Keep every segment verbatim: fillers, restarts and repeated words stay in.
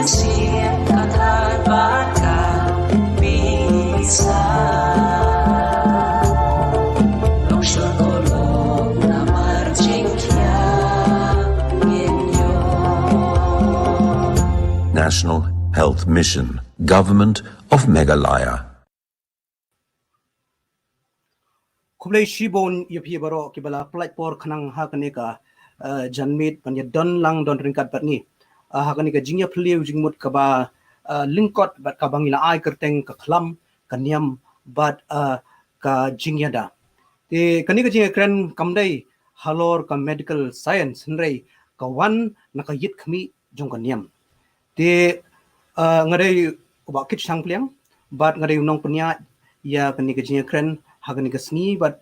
National Health Mission, Government of Meghalaya. Khublei shibun ïa phi baroh kiba la pynlait por khnang ha kane ka, eh, janmiet ban ïa don lang don ryngkat bad ngi. Eh, ha kane ka jingïaphylliew jingmut kaba, eh, lyngkot bad kaba ngi la ai kyrteng ka khlam, ka niam bad, eh, ka jingïada. Te kane ka jingïakren kam dei halor ka medical science hynrei ka wan na ka ïit khmih jong ka niam. Te, eh, nga dei u Bah Kit Shangpliang bad nga dei u nongpynïaid ïa kane ka jingïakren ha kane ka sngi bad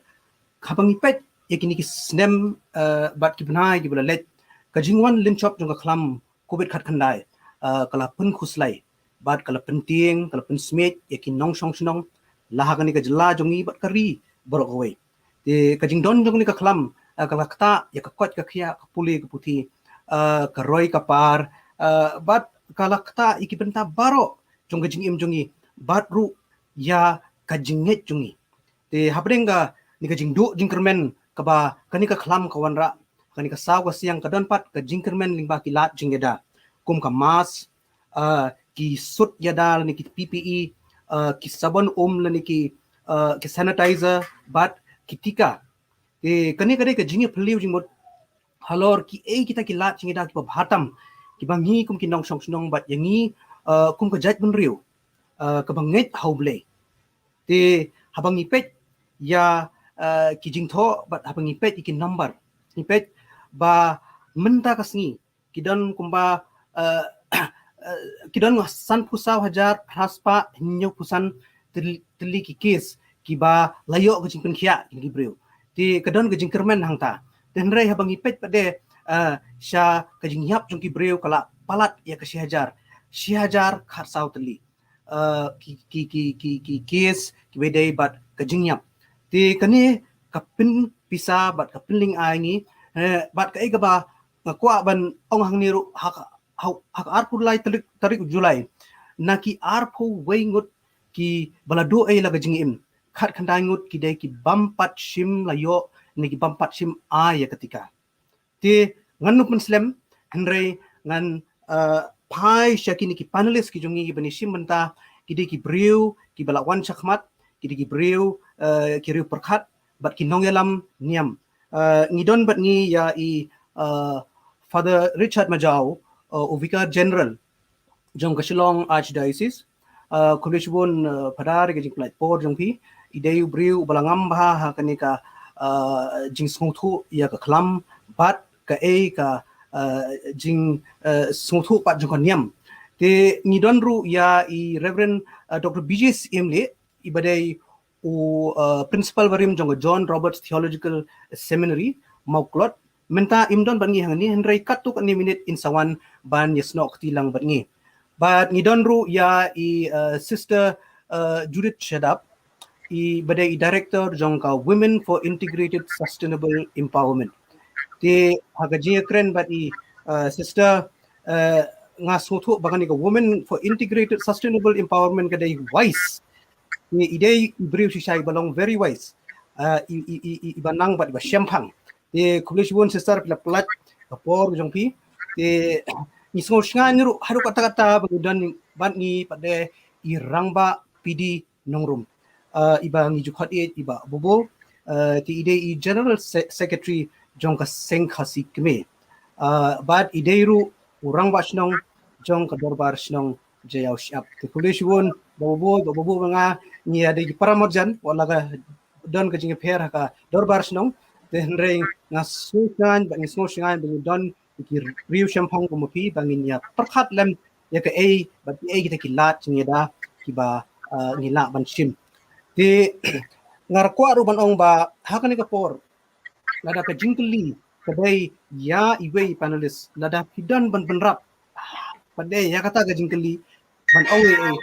haba ngi peit ïa kine ki snem, eh, bad ki bnai kiba la leit, ka jingwan lynchop jong ka khlam covid khatkhyndai, eh, ka la pynkhuslai bad ka la pyntieng, ka la pynsmiej ïa ki nongshong shnong la ha kane ka jylla jong ngi bad ka ri baroh kawei. Te ka jingdon jong kane ka khlam, eh, ka la ktah ïa ka koit ka khiah, ka pule ka puthi, eh, ka roi ka par, eh, bad ka la ktah ïa ki bynta baroh jong ka jingim jong ngi bad ruh ïa ka jingngeit jong ngi. Te hapdeng kane ka jingduh jingkyrmen kaba kane ka khlam ka wanrah, kane ka saw ka siang ka don pat ka jingkyrmen lyngba ki lad jingïada kum ka mask, eh, ki suit ïada lane ki P P E, eh, ki sabon um lane ki, eh, ki sanitizer bad ki tika. Te kane ka dei ka jingïaphylliew jingmut halor kiei kita ki lad jingïada kiba bha tam kiba ngi kum ki nongshong shnong bad ïa ngi, eh, kum ka jaitbynriew, eh, kaba ngeit ha U Blei. Te haba ngi peit ïa, eh, ki jingthoh bad haba ngi peit ïa ki number, ngi peit ba mynta ka sngi ki don kumba, eh, eh, ki don nga sanphew saw hajar phra spah hynñiewphew san tylli, tylli ki case kiba la ïoh ka jingpynkhiah ki briew. Te ka don ka jingkyrmen hangta. Te hynrei haba ngi peit pat de, eh, sha ka jingïap jong ki briew ka la palat ïa ka shi hajar, shi hajar khatsaw tylli, eh, ki, ki, ki, ki, ki case kiba dei bad ka jingïap. Te kane ka pynpisa bad ka pynlyngngai ngi, eh, bad kaei kaba nga kwah ban ong hangne ruh ha ka, ha, ha ka arphew lai tarik, tarik July. Na ki arphew wei ngut kiba la duh ei la ka jingim, khatkhyndai ngut ki dei ki bym pat shym la ïoh ne ki bym pat shym ai ïa ka tika. Te ngan ym pynslem, hynrei ngan, eh, phai sha kine ki panelist ki jong ngi kiba ngi shim bynta, ki dei ki briew kiba la wan shakhmat, ki dei ki briew, eh, ki riewpyrkhat bad ki nongïalam niam. Eh, ngi don bad ngi ïa i, eh, Father Richard Majaw, eh, u Vicar General jong ka Shillong Archdiocese. Eh, khublei shibun, eh, Phadar, ïa ka jingpynlait por jong phi. I dei u briew uba la ngam bha ha kane ka, eh, jingsngewthuh ïa ka khlam bad kaei ka, eh, jing, eh, sngewthuh pat jong ka niam. Te ngi don ruh ïa i Reverend, eh, Doctor B J Syiemlieh, iba dei u, uh, principal barim jong ka John Roberts Theological Seminary, Mawklod. Mynta im don bad ngi hangne, hynrei katto katne minit in sa wan ban ïasnoh kti lang bad ngi. Bad ngi don ruh ïa i, uh, Sister, uh, Judith Shadap, iba dei i director jong ka Women for Integrated Sustainable Empowerment. Te ha ka jingïakren bad i, uh, Sister, uh, nga sngewthuh ba kane ka Women for Integrated Sustainable Empowerment ka dei WISE. Ngi i dei i briew shisha iba long very wise. Ah, i, i, i, i, iba nang bad iba shemphang. Te khublei shibun Sister phi la pynlait ka por jong phi. Te ngi sngew shngaiñ ruh haduh katta katta ba ngi don bad ngi pat de i Rangbah P D Nongrum. Ah, iba ngi ju khot ïa i Bah Bobo. Ah, te i dei i General Se-, Secretary jong ka Seng Khasi Kmie. Ah, bad i dei ruh u Rangbah Shnong jong ka Dorbar Shnong Jaïaw Shyiap. Te khublei shibun Bah Bobo, Bah Bobo bad nga ngi ïa dei ki para marjan, wat la ka don ka jingïapher ha ka Dorbar Shnong. Te hynrei nga sngew shngaiñ, ba ngi sngew shngaiñ ba ngi don ki briew shemphang kum phi ba ngin ïa pyrkhat lem ïa kaei bad kiei kita ki lad jingïada kiba, ah, ngi lah ban shim. Te nga kwah ruh ban ong ba ha kane ka por lada ka jingkylli ka dei ïa iwei i panelist, lada phi don ban bynrap pat de ïa kata ka jingkylli ban ong ei ei,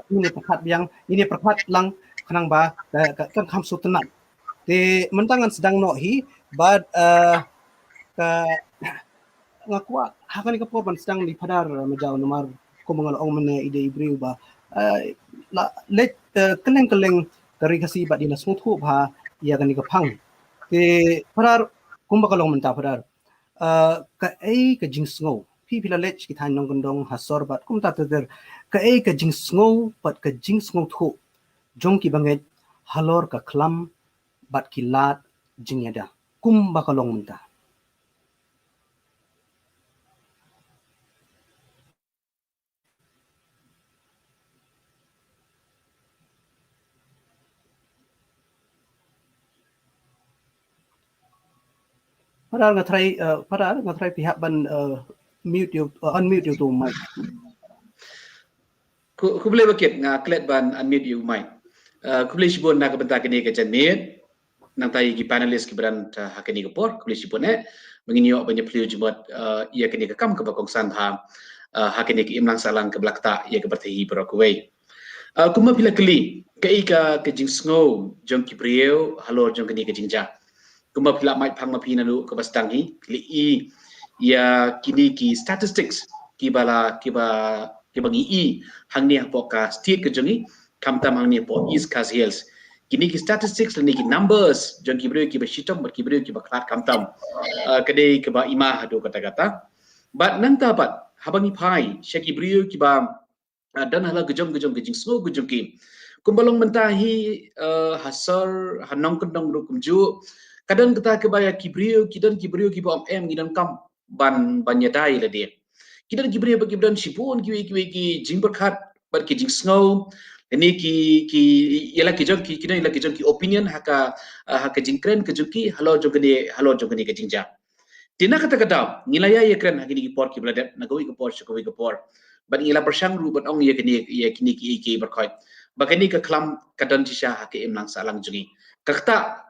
ngin pyrkhat biang, ngin pyrkhat lang khnang ba ka, ka, kan kham sngewtynnat. Te mynta ngan sdang noh hi bad, eh, ka, nga kwah ha kane ka por ban sdang ïa i Phadar, eh, Majaw, namar kumba nga la ong mynne, i dei i briew ba, eh, la leit, eh, kylleng kylleng ka ri Khasi bad i la sngewthuh bha ïa kane ka phang. Te Phadar, kumba ka long mynta Phadar, eh, kaei ka jingsngew, phi phi la leit ki thaiñ nongkyndong ha sor bad kumta ter ter, kaei ka jingsngew bad ka jingsngewthuh jong ki bangeit halor ka khlam bad ki lad jingïada kumba ka long mynta? Phadar, nga try, eh, Phadar, nga try phi hap ban, eh, mute ïa u, eh, unmute ïa uto u mic. Khu-, khublei bakit, nga klet ban unmute ïa u mic. Eh, khublei shibun na ka bynta kane ka janmiet. Nangta ïa ki panelist kiba don, eh, ha kane ka por, khublei shibun eh. Ba ngin ïoh ban ïa plie jingmut, eh, ïa kane ka kam kaba kongsan bha, eh, ha kane ka imlang sahlang kaba la ktah ïa ka pyrthei baroh kawei. Eh, kumba phi la kylli, kaei ka, ka jingsngew jong ki briew halor jong kane ka jingjia. Kumba phi la mad phang ma phi naduh kaba sdang hi, kylli ïa kine ki statistics kiba la, kiba, kiba ngi ïohi hangne hapoh ka state ka jong ngi, khamtam hangne hapoh East Khasi Hills. Kine ki statistics lane ki numbers jong ki briew kiba shitom bad ki briew kiba khlad khamtam, eh, ka dei kaba ima haduh katta katta. Bad nangta pat, haba ngi phai sha ki briew kiba, ah, don halor ka jong, ka jong, ka jingsngew ka jong ki. Kumba long mynta hi, eh, ha sor, ha nongkyndong ruh kumjuh. Ka don kata kaba ïa ki briew, ki don ki briew kiba ong em, ngi donkam ban, ban ïada ïa lade. Ki don ki briew ba ki don shibun kiwei kiwei ki jingpyrkhat bad ki jingsngew. Kine ki, ki, ïa la ki jong ki, ki don ïa la ki jong ki opinion ha ka, ah, ha ka jingkren ka jong ki halor jong kane, halor jong kane ka jingjia. Te na kata ka daw, ngi la ïa, ïa kren ha kine ki por kiba la dep, na kawei ka por sha kawei ka por. Bad ngi la pyrshang ruh ban ong ïa kine, ïa kine ki, ki baroh. Ba kane ka khlam ka don shisha ha ka imlang sahlang jong ngi. Ka ktah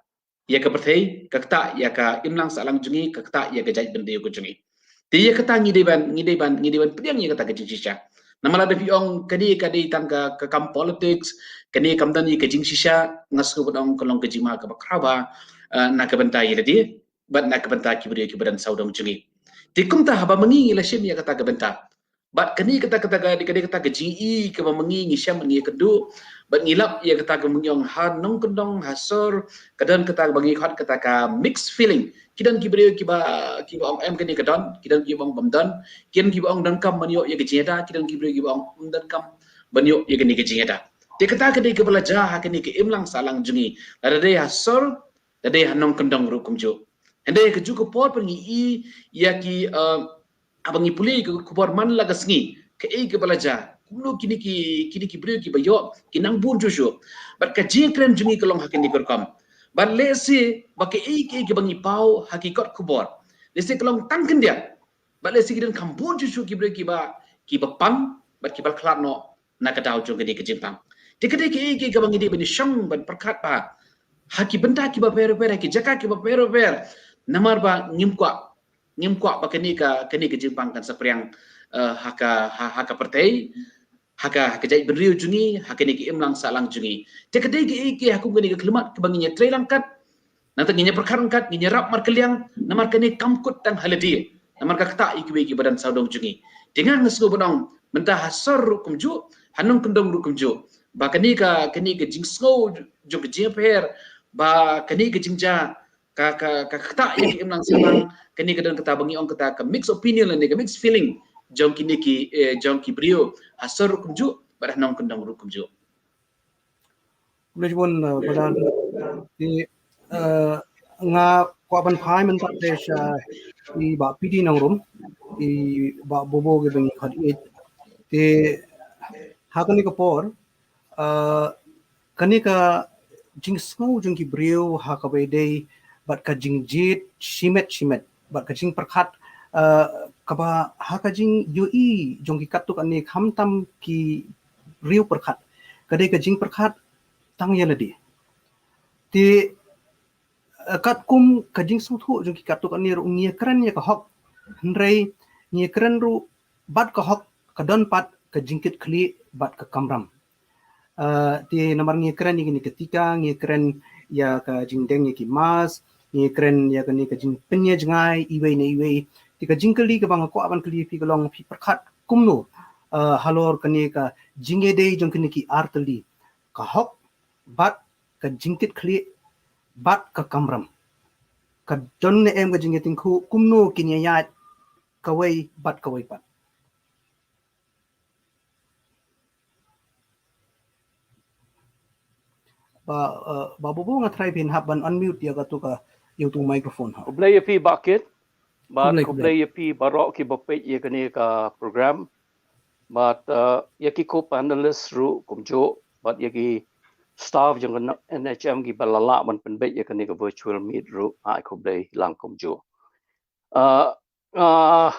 ïa ka pyrthei, ka ktah ïa ka imlang sahlang jong ngi, ka ktah ïa ka jaitbynriew ka jong ngi. Te ïa kata ngi dei ban, ngi dei ban, ngi dei ban pdiang ïa kata ka jingshisha. Namar lada phi ong kane ka dei tang ka, ka kam politics, kane kam don ïa ka jingshisha, nga sngew ban ong ka long ka jingma kaba khraw bha, eh, na ka bynta ïa lade bad na ka bynta ki briew kiba don sawdong jong ngi. Te kumta haba ma ngi ngi la shim ïa kata ka bynta. Bad kane kata, kata ka, kane kata ka jingïohi kaba ma ngi ngi shem ngi ïakynduh. Bad ngi lap ïa kata kaba ngi ong ha nongkyndong ha sor, ka don kata kaba ngi khot kata ka mixed feeling. Ki don ki briew kiba, kiba ong em kane ka don, ki don kiba ong bym don, ki don kiba ong donkam ban ïoh ïa ka jingïada, ki don ki briew kiba ong ym donkam ban ïoh ïa kane ka jingïada. Te kata ka dei kaba la jia ha kane ka imlang sahlang jong ngi. Lada dei ha sor, lada dei ha nongkyndong ruh kumjuh. Hynrei ha kajuh ka por pat ngi ïohi ïa ki, eh, haba ngi pule ka khubor man la ka sngi, kaei kaba la jia, kumno kine ki, kine ki briew kiba ïoh ki nang bun shuh shuh. Bad ka jingkren jong ngi ka long ha kane ka rukom. Bad lehse ba kaei kaei kaba ngi paw ha ki kot khubor, lehse ka long tang khyndiat. Bad lehse ki don kham bun shuh shuh ki briew kiba, kiba pang bad kiba khlad noh na ka daw jong kane ka jingpang. Te ka dei kaei kaei kaba ngi dei ban shong ban pyrkhat bha ha ki bynta kiba pher pher, ha ki jaka kiba pher pher. Namar ba ngim kwah, ngim kwah ba kane ka, kane ka jingpang kan saphriang, eh, ha ka, ha, ha ka pyrthei, ha ka, ha ka jaitbynriew jong ngi, ha kane ka imlang sahlang jong ngi. Te ka dei kaei kaei ha kum kane ka khyllipmat kaba ngin ïatrei lang kat. Nangta ngin ïa pyrkhat ryngkat, ngin ïarap markylliang, namar kane kam kut tang ha lade. Namar ka ktah ïa kiwei kiba don sawdong jong ngi. Te nga nga sngew ban ong, mynta ha sor ruh kumjuh, ha nongkyndong ruh kumjuh. Ba kane ka, kane ka jingsngew jong ka jingïapher, ba kane ka jingjia, ka, ka, ka ktah ïa ka imlang sahlang, kane ka don kata ba ngi ong kata ka mixed opinion lane ka mixed feeling jong kine ki, eh, jong ki briew ha sor ruh kumjuh bad ha nongkyndong ruh kumjuh. Khublei shibun, eh, Phadar. Te, eh, nga kwah ban phai mynta te sha i Bah P D Nongrum, i Bah Bobo kiba ngi khot ïeit. Te ha kane ka por, eh, kane ka jingsngew jong ki briew ha kaba ïadei bad ka jingjied shimet shimet bad ka jingpyrkhat, eh, kaba ha ka jingïohi jong ki katto katne khamtam ki riewpyrkhat, ka dei ka jingpyrkhat tang ïa lade. Te, eh, katkum ka jingsngewthuh jong ki katto katne ruh ngi ïakren ïa ka hok, hynrei ngi ïakren ruh bad ka hok ka don pat ka jingkitkhlieh bad ka kamram. Eh, te namar ngi ïakren ïa kane ka tika, ngi ïakren ïa ka jingdeng ïa ki mask, ngi ïakren ïa kane ka jingpynïajngai iwei na iwei, Te ka jingkylli kaba nga kwah ban kylli phi ka long, phi pyrkhat kumno, uh, halor kane ka jingïadei jong kine ki ar tylli, ka hok bad ka jingkitkhlieh bad ka kamram? Ka don ne em ka jingïatyngkhuh, kumno kin ïaid kawei bad kawei pat? Ba, uh, ba bubu nga try phin hap ban unmute ïa ka tu ka, ïa tu microphone ha. Khublei ïa phi Bah Kit. Bad khublei, khublei ïa phi baroh kiba peit ïa kane ka program. Bad, uh, ïa ki co-panelist ruh kumjuh. Bad ïa ki staff jong ka N H M kiba la lah ban pynbeit ïa kane ka virtual meet ruh. Ai khublei lang kumjuh. Uh, uh,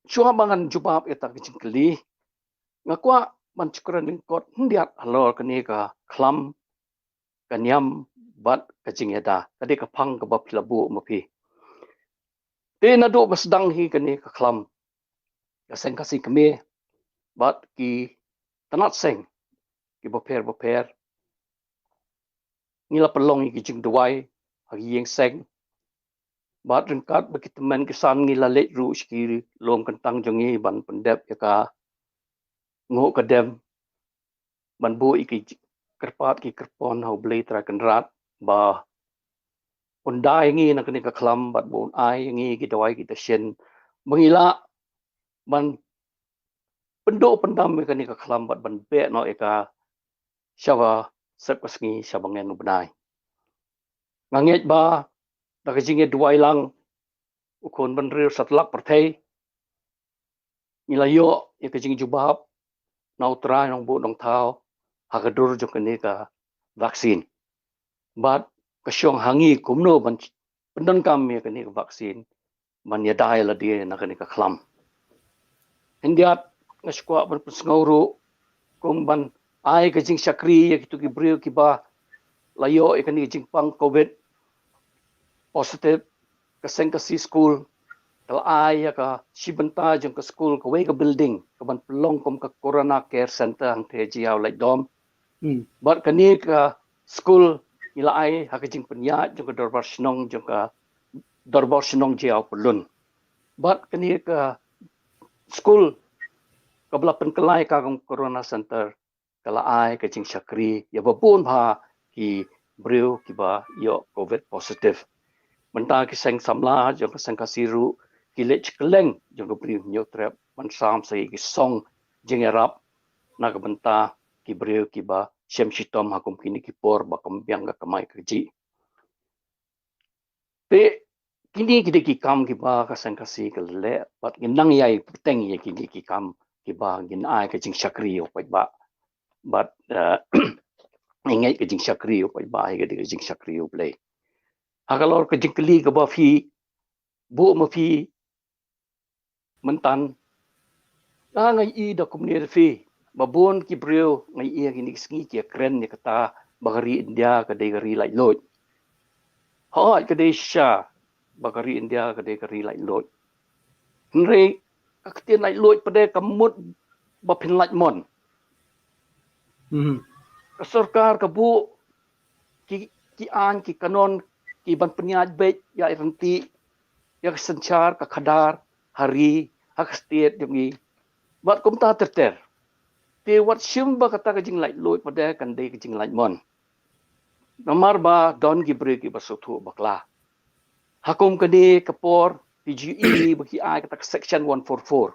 Shuwa ba ngan jubab ïa ta ka jingkylli, nga kwah ban shu kren lyngkot khyndiat halor kane ka khlam, ka niam bad ka jingïada. Ka dei ka phang kaba phi la buh ma phi. Te naduh ba sdang hi kane ka khlam, ka Seng Khasi Kmie bad ki tnat seng kiba pher ba pher, ngi la pynlong ïa ki jingduwai ha ki ïing seng. Bad ryngkat bad ki tymmen ki san ngi la leit ruh sha ki lum kyntang jong ngi ban pyndep ïa ka nguh ka dem, ban buh ïa ki kyrpad ki kyrpon ha U Blei Trai Kynrad ba un da ïa ngi na kane ka khlam bad ba un ai ïa ngi ki dawai ki dashin ba ngi lah ban pynduh pyndam ïa kane ka khlam bad ban beh noh ïa ka shaba sep ka sngi shaba ngen u bnai. Nga ngeit ba da ka jingïaduwai lang u khun bynriew satlak pyrthei, ngi la ïoh ïa ka jingjubab na U Trai Nongbuh Nongthaw ha ka dur jong kane ka vaccine. Bad ka shong ha ngi kumno ban pyndonkam ïa kane ka vaccine ban ïada ïa lade na kane ka khlam. Khyndiat nga shu kwah ban pynsngew ruh kum ban ai ka jingshakri ïa kito ki briew kiba la ïoh ïa kane ka jingpang covid positive. Ka Seng Khasi School ka la ai ïa ka shi bynta jong ka school, kawei ka building kaban pynlong kum ka Corona Care Center hangtei Jaïaw Laitdom. Hmm. Bad kane ka school ngi la ai ha ka jingpynïaid jong ka dorbar shnong, jong ka dorbar shnong Jaïaw Pyllun. Bad kane ka school kaba la pynkylla ïa ka kum Corona Center ka la ai ka jingshakri ïa ba bun bha ki briew kiba ïoh covid positive. Mynta ki seng samla jong ka Seng Khasi ruh ki leit kylleng jong ka Bri u Hynñiewtrep ban sam sa ïa ki song jingïarap na ka bynta ki briew kiba shem shitom ha kum kine ki por ba kam biang ka kamai kajih. Te kine ki dei ki kam kiba ka Seng Khasi ka la leh, bad ngin nang ïai bteng ïa kine ki kam kiba ngin ai ka jingshakri ïa u paidbah. Bad, eh, ngin ai ka jingshakri ïa u paidbah, ïa ka dei ka jingshakri ïa U Blei. Ha ka lor ka jingkylli kaba phi buh ma phi mynta, nga ïohi da kumne da phi, ba bun ki briew nga ïohi kine ki sngi ki ïakren ïa kata ba ka ri India ka dei ka ri laitluid. Hooid, ka dei shisha ba ka ri India ka dei ka ri laitluid. Hynrei ka ktien laitluid pat de kam mut ba phin lait mon. Mhm. Ka sorkar ka buh ki, ki aiñ ki kanon kiban pynïaid beit ïa i rynti, ïa ka synshar ka khadar ha ri, ha ka state jong ngi. Bad kumta ter ter. Te wat shim ba kata ka jinglaitluid pat de kan dei ka jinglait mon. Namar ba don ki briew kiba sngewthuh bakla. Ha kum kane ka por phi ju ïohi ba ki ai kata ka section one four four.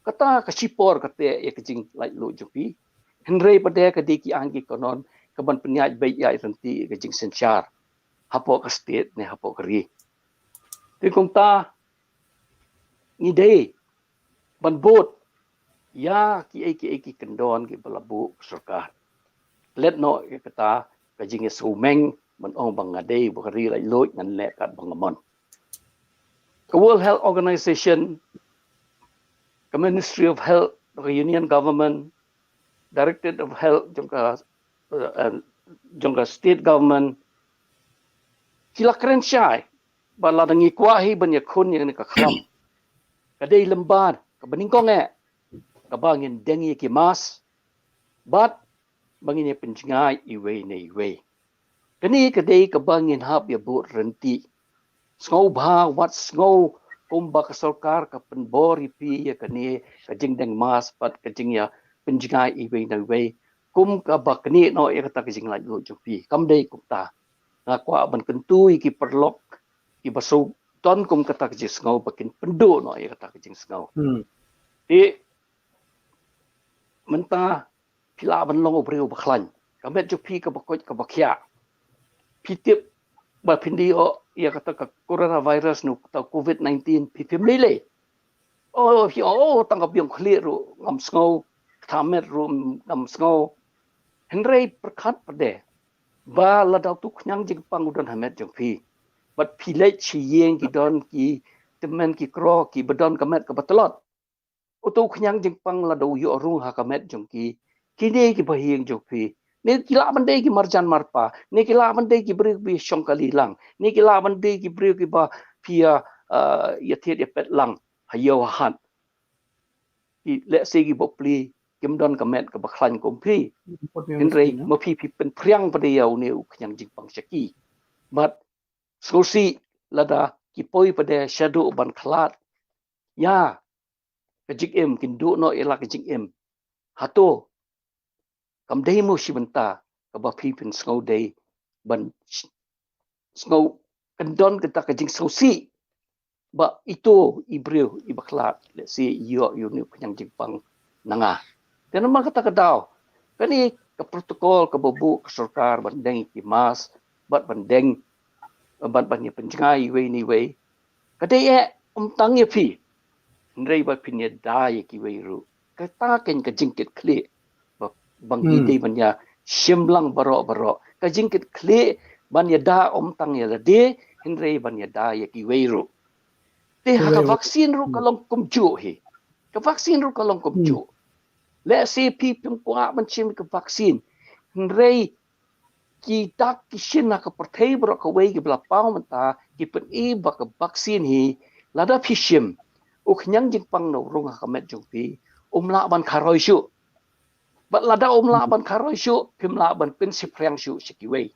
Kata ka shipor kata ïa ka jinglaitluid jong phi. Hynrei pat de ka dei ki aiñ ki kanon kaban pynïaid beit ïa i rynti, ïa ka jingsynshar hapoh ka state ne hapoh ka ri. Te kumta ngi dei ban bud ïa kiei kiei ki kyndon kiba la buh ka sorkar. Klet noh ïa kata ka jingïasumeng ban ong ba nga dei ba ka ri laitluid, ngan leh katba nga mon. Ka World Health Organization, ka Ministry of Health, ka Union Government, Directorate of Health jong ka, eh, eh, jong ka state government, ki la kren shai ba lada ngi kwah hi ban ïakhun ïa kane ka khlam, ka dei lyngba kaba nyngkong eh kaba ngin deng ïa ki mask bad ba ngin ïa pynjngai iwei na iwei. Kane ka dei kaba ngin hap ïa bud rynti. Sngewbha wat sngew kumba ka sorkar ka pynbor ïa phi ïa kane ka jingdeng mask bad ka jingïa pynjngai iwei na iwei. Kum kaba kane noh ïa kata ka jinglaitluid jong phi. Kam dei kumta. Nga kwah ban kyntu ïa ki paralok kiba shu don kum kata ka jingsngew ba kin pynduh noh ïa kata ka jingsngew. Hmm. Te mynta phi lah ban long u briew ba khlaiñ. Ka met jong phi kaba koit kaba khiah. Phi tip ba phin dei ïoh ïa kata ka coronavirus ne kata covid nineteen, phi phim lei lei. Oh, phi, oh, tang ka biang khlieh ruh ngam sngew, kata met ruh ngam sngew. Hynrei pyrkhat pat de ba lada utu u khñiang jingpang u don ha met jong phi, bad phi leit sha ïing, ki don ki tymmen ki kro kiba don ka met kaba tlot. Utu u khñiang jingpang lada u ïoh rung ha ka met jong ki, kine kiba ha ïing jong phi, ne ki lah ban dei ki marjan marpa, ne ki lah ban dei ki briew kiba shong kali lang, ne ki lah ban dei ki briew kiba phi ïa, ah, ïa thied ïa pet lang ha ïew ha hat. Ki, lehse ki bapli kim don ka met kaba khlaiñ kum phi. Hynrei ma phi, phi pynphriang pat de ïa une u khñiang jingpang sha ki. Bad sngewsih lada ki poi pat de shaduh ban khlad ïa ka jingim, kin duh noh ïa la ka jingim. Hato kam dei mo shi bynta kaba phi phin sngew dei ban sngew kyndon kata ka jingsngewsih ba ito i briew iba khlad, lehse i ïoh ïa une u khñiang jingpang na nga. Te namar kata ka daw kane ka protocol kaba buh ka sorkar ban deng ïa ki mask bad ban deng, bad ban ïa pynjngai iwei na iwei, ka dei eh ym tang ïa phi, hynrei ba phin ïada ïa kiwei ruh. Kata keiñ ka jingkitkhlieh ba, ba ngi dei ban ïa shim lang baroh baroh. Ka jingkitkhlieh ban ïada ym tang ïa lade, hynrei ban ïada ïa kiwei ruh. Te ha ka vaccine ruh ka long kumjuh hi. Ka vaccine ruh ka long kumjuh. Lehse phi phim kwah ban shim ka vaccine, hynrei ki dak ki shin ha ka pyrthei baroh kawei kiba la paw mynta ki pyni ba ka vaccine hi, lada phi shim, u khñiang jingpang na u rung ha ka met jong phi um lah ban kharoi shuh. Bad lada um lah ban kharoi shuh, phim lah ban pynshiphrang shuh sha kiwei.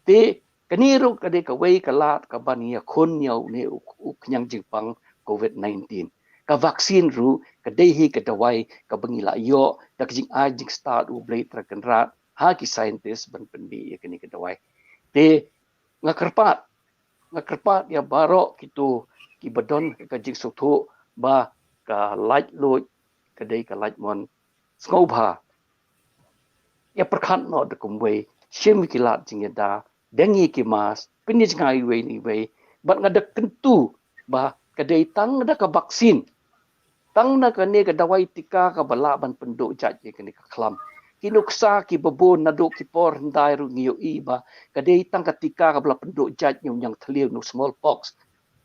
Te kane ruh ka dei kawei ka lad kaba ngi ïakhun ïa une u, u khñiang jingpang covid nineteen. Ka vaccine ruh ka dei hi ka dawai kaba ngi la ïoh da ka jingai jingstad U Blei Trai Kynrad ha ki scientist ban pynmih ïa kane ka dawai. Te nga kyrpad, nga kyrpad ïa baroh kito kiba don ka jingsngewthuh ba ka laitluid ka dei ka laitmon, sngewbha ïa pyrkhat noh da kumwei, shim ki lad jingïada, deng ïa ki mask, pynïajngai iwei na iwei. Bad nga da kyntu ba ka dei tang da ka vaccine, tang na kane ka dawai tika kaba lah ban pynduh jait ïa kane ka khlam. Ki nuksa kiba bun naduh ki por hyndai ruh ngi ïohi ba ka dei tang ka tika kaba la pynduh jait ïa u niang thliew, u smallpox.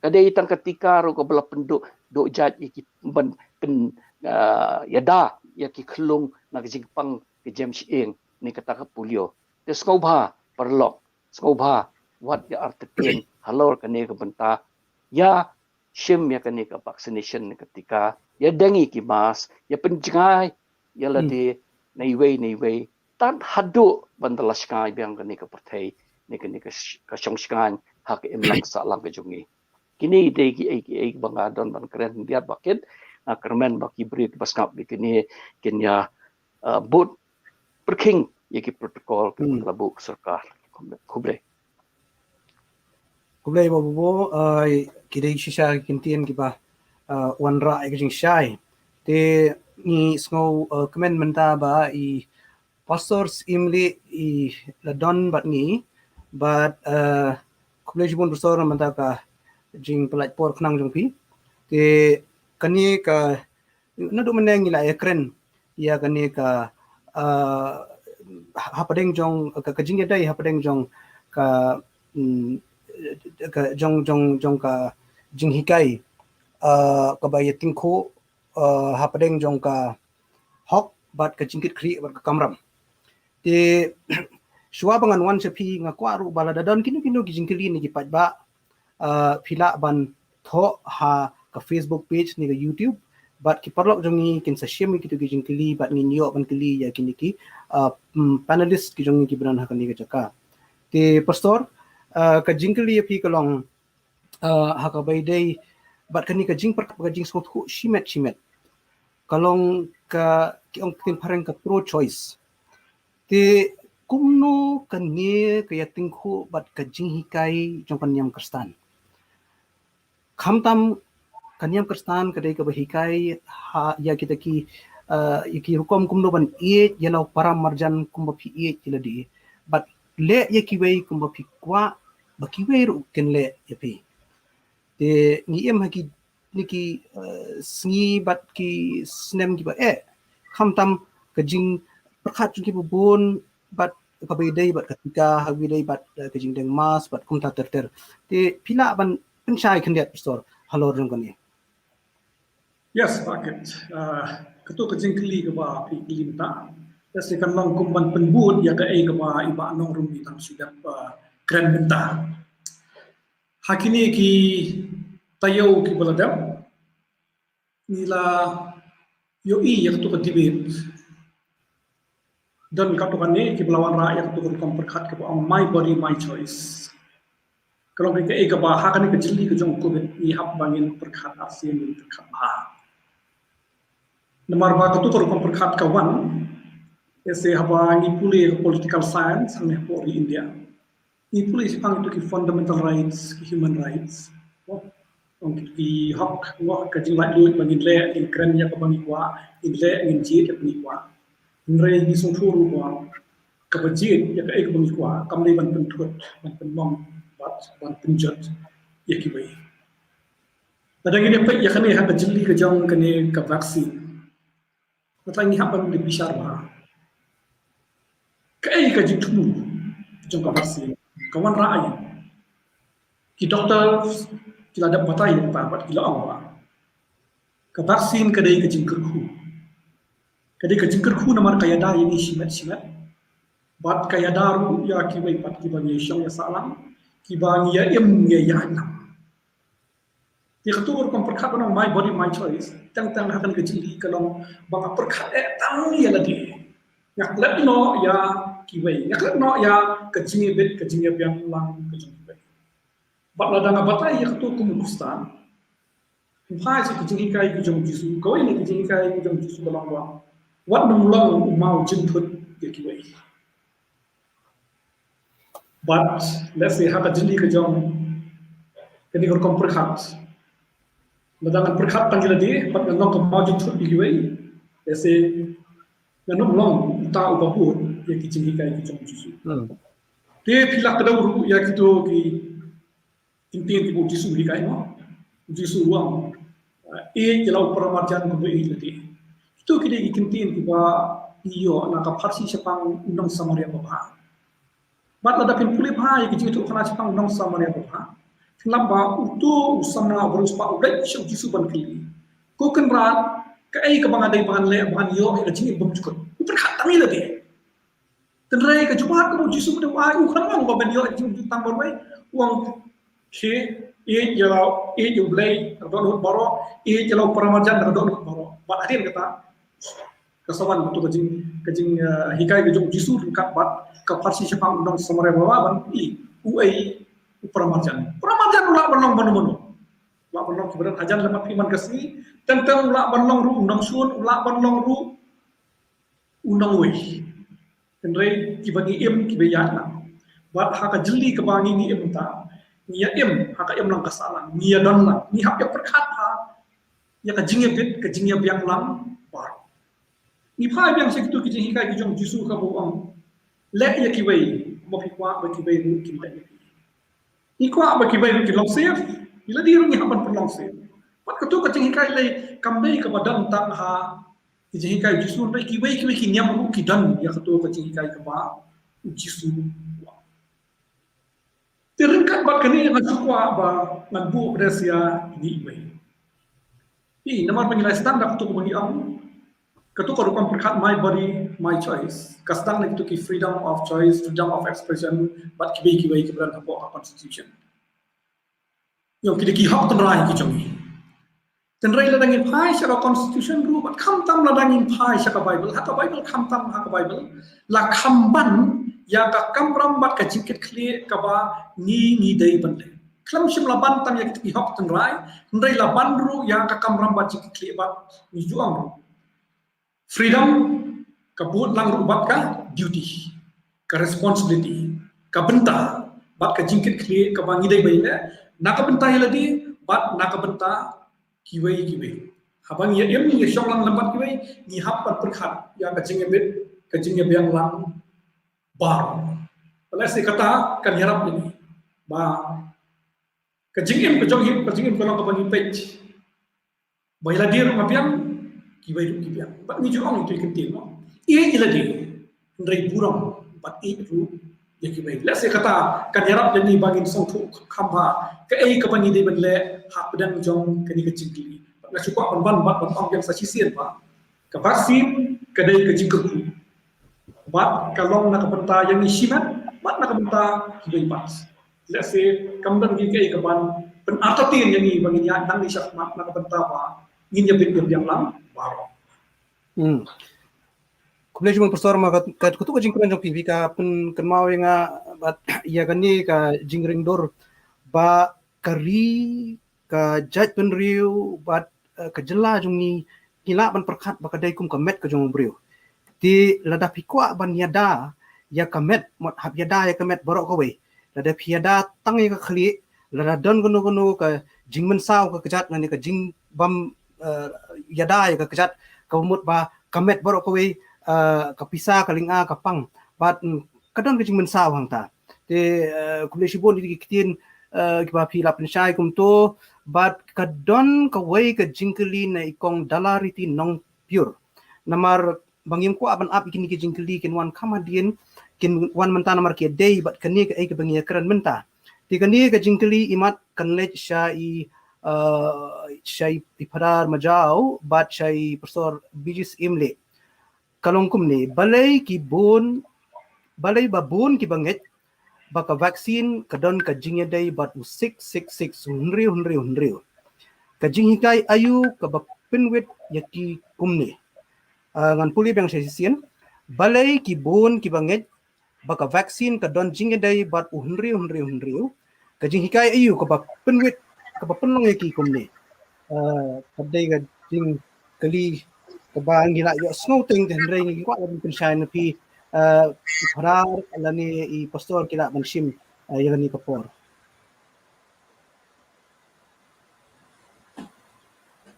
Ka dei tang ka tika ruh kaba la pynduh, duh jait ïa ki, ban pyn, ah, ïada ïa ki khyllung na ka jingpang ka jem shyieng ne kata ka polio. Te sngewbha paralok, sngewbha wat ïa artatien halor kane ka bynta. Ïa shim ïa kane ka vaccination ne ka tika, ïa deng ïa ki mask, ïa pynjngai ïa lade na iwei na iwei, tad haduh ban da la shngaiñ biang kane ka pyrthei ne kane ka sh-, ka shong shngaiñ ha ka imlang sahlang ka jong ngi. Kine dei kiei kiei ba nga don ban kren khyndiat ba kit, nga kyrmen ba ki briew kiba sngap ïa kine kin ïa, ah, bud pyrkhing ïa ki protocol kiba la buh ka sorkar. Khublei. Khublei Bah Bubo, ah, ki dei shisha ki kyntien kiba, ah, wanrah ïa ka jingshai. Te ngi sngew, ah, kmen mynta ba i Pastor Syiem Lieh i la don bad ngi, bad, ah, khublei shibun Pastor na bynta ka jingpynlait por khnang jong phi. Te kane ka, naduh mynne ngi la ïakren ïa kane ka, ah, hapdeng jong ka, ka jingïadei hapdeng jong ka, mm, ka jong, jong, jong ka jinghikai, ah, kaba ïa tyngkhuh, ah, hapdeng jong ka hok bad ka jingkitkhlieh bad ka kamram. Te shuwa ba ngan wan sha phi, nga kwah ruh ba lada don kino kino ki jingkylli ne ki paidbah, ah, phi lah ban thoh ha ka Facebook page ne ka YouTube, bad ki paralok jong ngi kin sa shim ïa kito ki jingkylli bad ngin ïoh ban kylli ïa kine ki, ah, mm, panelist ki jong ngi kiba don ha kane ka jaka. Te Pastor, ah, ka jingkylli ïa phi ka long, uh, ha kaba ïadei bad kane ka jingpyrkhat, ka jingsngewthuh shimet shimet, ka long ka, ki ong ktien phareng ka pro choice. Te kumno kane ka ïatyngkhuh bad ka jinghikai jong ka niam Khristan? Khamtam ka niam Khristan ka dei kaba hikai ha, ïa kita ki, uh, ïa ki rukom kumno ban ïeit ïa la u para marjan kumba phi ïeit ïa lade, bad leh ïa kiwei kumba phi kwah ba kiwei ruh kin leh ïa phi. Te ngi im ha kine ki, uh, sngi bad ki snem kiba eh, khamtam ka jingpyrkhat jong kiba bun bad kaba ïadei bad ka tika, ha kaba ïadei bad, uh, ka jingdeng mask bad kumta ter ter. Te phi lah ban pynshai khyndiat, Pastor, halor jong kane? Yes, Bah Kit. Uh, kato ka jingkylli kaba phi kylli mynta, yes, kan long kum ban pynbud ïa kaei kaba i Bah Nongrum i dang shu dep, uh, kren mynta. Ha kine ki taïew kiba la dep, ngi la ïohi ïa kato ka debate. Don kato kane kiba la wanrah ïa kato ka rukom pyrkhat kaba ong my body, my choice. Ka long kaei kaba ha kane ka jylli ka jong u Covid ngi hap ba ngin pyrkhat arsien, ngin pyrkhat bha. Namar ba kato ka rukom pyrkhat ka wan, ïa se haba ngi pule political science hangne hapoh ri India, ngi pule shaphang ito ki fundamental rights, ki human rights. Ong ki hok, ong ka jinglaitluid ba ngin leh, ngin kren ïa kaba ngi kwah, ngin leh, ngin jied ïa kaba ngi kwah. Hynrei ngi sngewthuh ruh ba kaba jied ïa kaei kaba ngi kwah kam dei ban pynthut, ban pynmong bad ban pynjot ïa kiwei. Lada ngin ïa peit ïa kane ha ka jylli ka jong kane ka vaccine, kata ngi hap ban da bishar bha. Kaei ka jingthmu jong ka vaccine? Ka wanrah aïu? Ki doctor ki la dep batai ïa kata bad ki la ong ba ka vaccine ka dei ka jingkyrkhu. Ka dei ka jingkyrkhu namar ka ïada ïa ngi shimet shimet. Bad ka ïada ruh ïa kiwei pat kiba ngi ïa shong ïa sahlang, kiba ngi ïa im ngi ïa ïaid lang. Te kato ka rukom pyrkhat ba ong my body, my choice, teng teng ha kane ka jylli ka long ba nga pyrkhat eh tang ïa lade. Nga klet noh ïa kiwei, nga klet noh ïa ka jingïabit, ka jingïabiang lang ka jong kiwei. Bad lada nga batai ïa kato kum u Khristan, phai sha ki jinghikai ki jong u Jisu, kawei na ki jinghikai ki jong u Jisu ka long ba wat nym long u maw jynthut ïa kiwei. Bad lehse ha ka jylli ka jong kane ka rukom pyrkhat, lada ngan pyrkhat tang ïa lade bad ngan long ka maw jynthut ïa kiwei, lehse ngan nym long uta uba bud ïa ki jinghikai ki jong u Jisu. Hmm. Te phi la kdew ruh ïa kito ki ktien kiba u Jisu u hikai, mo. U Jisu u ong, eh, ïeit ïa la u para marjan kumba ïeit ïa lade. Kito ki dei ki ktien kiba ngi ïoh na ka pharshi shaphang u nong Samaria babha. Bad lada phin pule bha ïa ki jingïathuhkhana shaphang u nong Samaria babha, phin lap ba uto u samla uba riewspah u leit sha u Jisu ban kylli, ko Kynrad, kaei kaba nga dei ba ngan leh ba ngan ïoh ïa ka jingim bymjukut? U pyrkhat tang ïa lade. Hynrei ka jubab kaba u Jisu u ai, u khlem ong ba men ïoh ïa ka jingim tang marwei, u ong, khie, ïeit ïa la, ïeit ïa U Blei na ka dohnud baroh, ïeit ïa la u para marjan na ka dohnud baroh. Bad hadien kata ka sa wan kato ka jing, ka jing, eh, hikai ka jong u Jisu ryngkat bad ka pharshi shaphang u nong Samaria babha ban ïohi uei u para marjan. Para marjan u lah ban long mano mano. U lah ban long kiba don hajan lem bad phi man ka sngi, teng teng u lah ban long ruh u nongshun, u lah ban long ruh u nongwei. Hynrei kiba ngi im kiba ïaid lang. Bad ha ka jylli kaba ngi ngi im mynta, ngi ïa im ha ka imlang ka sahlang, ngi ïa don lang, ngi hap ïa pyrkhat ha ïa ka jingïabit, ka jingïabiang lang baroh. Ngi phai biang sha kito ki jinghikai ki jong u Jisu kaba u ong, leh ïa kiwei, kumba phi kwah ba kiwei ruh kin leh ïa phi. Ngi kwah ba kiwei ruh kin long safe, ïa lade ruh ngi hap ban pynlong safe. Bad kato ka jinghikai lei kam dei kaba don tang ha ki jinghikai u Jisu, hynrei kiwei kiwei ki niam ruh ki don ïa kato ka jinghikai kaba u Jisu u ong. Te ryngkat bad kane ngan shu kwah ba ngan buh bynta ïa kine kiwei. Ïa, namar ba ngi la sdang da kato kaba ngi ong, kato ka rukom pyrkhat my body, my choice, ka sdang na kito ki freedom of choice, freedom of expression, bad kiwei kiwei kiba don hapoh ka constitution. Ïa, ki dei ki hok tynrai ki jong ngi. Hynrei lada ngin phai sha ka constitution ruh, bad khamtam lada ngin phai sha ka Bible, ha ka Bible, khamtam ha ka Bible la kham ban ïa ka kamram bad ka jingkitkhlieh kaba ngi ngi dei ban leh. Khlem shym la ban tang ïa ki hok tynrai, hynrei la ban ruh ïa ka kamram bad jingkitkhlieh bad ngi ju ong ruh. Freedom ka bud lang ruh bad ka duty, ka responsibility, ka bynta bad ka jingkitkhlieh kaba ngi dei ban leh na ka bynta ïa lade bad na ka bynta kiwei kiwei. Haba ngi ïa im, ngi ïa shong lang lem bad kiwei, ngi hap ban pyrkhat ïa ka jingïabit, ka jingïabiang lang baroh. Lehse kata kan ïarap ïa ngi ba ka jingim ka jong ngi, ka jingim ka long kaba ngi peit ba ïa lade ruh nga biang, kiwei ruh ki biang. Bad ngi ju ong ïa ki ktien, no? Ïeit ïa lade, hynrei burom bad ïeit ruh ïa kiwei. Lehse kata kan ïarap ïa ngi ba ngin sngewthuh kham bha kaei kaba ngi dei ban leh hapdeng jong kane ka jingkylli. Bad nga shu kwah ban ban bad ban ong biang sa shisien ba ka vaccine ka dei ka jingkyrkhu bad ka long na ka bynta ïa ngi shimet bad na ka bynta kiwei pat. Lehse kam don kiei kiei kaban pynartatien ïa ngi ba ngin ïaid nangne shakhmat na ka bynta ba ngin ïabit ïabiang lang baroh. Hmm. Khublei shibun Pastor, ma kat, kat katu ka jingkren jong phi, phi ka pynkynmaw ïa nga bad ïa kane ka jingringdur ba ka ri, ka jaitbynriew bad, eh, ka jylla jong ngi, ngi lah ban pyrkhat ba ka dei kum ka met ka jong u briew. Te lada phi kwah ban ïada ïa ka met, mut hap ïada ïa ka met baroh kawei. Lada phi ïada tang ïa ka khlieh, lada don kano kano ka jingmynsaw ka kjat lane ka jingbym, eh, ïada ïa ka kjat, ka mut ba ka met baroh kawei, eh, ka pisa, ka lynga, ka pang. Bad, mm, ka don ka jingmynsaw hangta. Te, eh, khublei shibun ïa ki ktien, eh, kiba phi la pynshai kumto, bad ka don kawei ka jingkylli na i kong Dalariti Nongpyiur. Namar ba ngim kwah ban ap ïa kine ki jingkylli kin wan kham hadien, kin wan mynta namar ki dei bad kane kaei kaba ngi ïakren mynta. Te kane ka jingkylli imat kan leit sha i, eh, sha i Phadar Majaw bad sha i Pastor Bijis Imlek. Ka long kumne, balei ki bun, balei ba bun kiba ngeit ba ka vaccine ka don ka jingïadei bad u six six six, u hynriew hynriew hynriew. Ka jinghikai aïu kaba pynwit ïa ki kumne? Ah, ngan pule biang shisien. Balei ki bun kiba ngeit ba ka vaccine ka don jingïadei bad u hynriew hynriew hynriew? Ka jinghikai aïu kaba pynwit, kaba pynlong ïa ki kumne? Ah, ka dei ka jingkylli kaba ngi la ïohsngew teng, te hynrei ngi kwah ban pynshai na phi, ah, i Phadar lane i Pastor ki lah ban shim, ah, ïa kane ka por.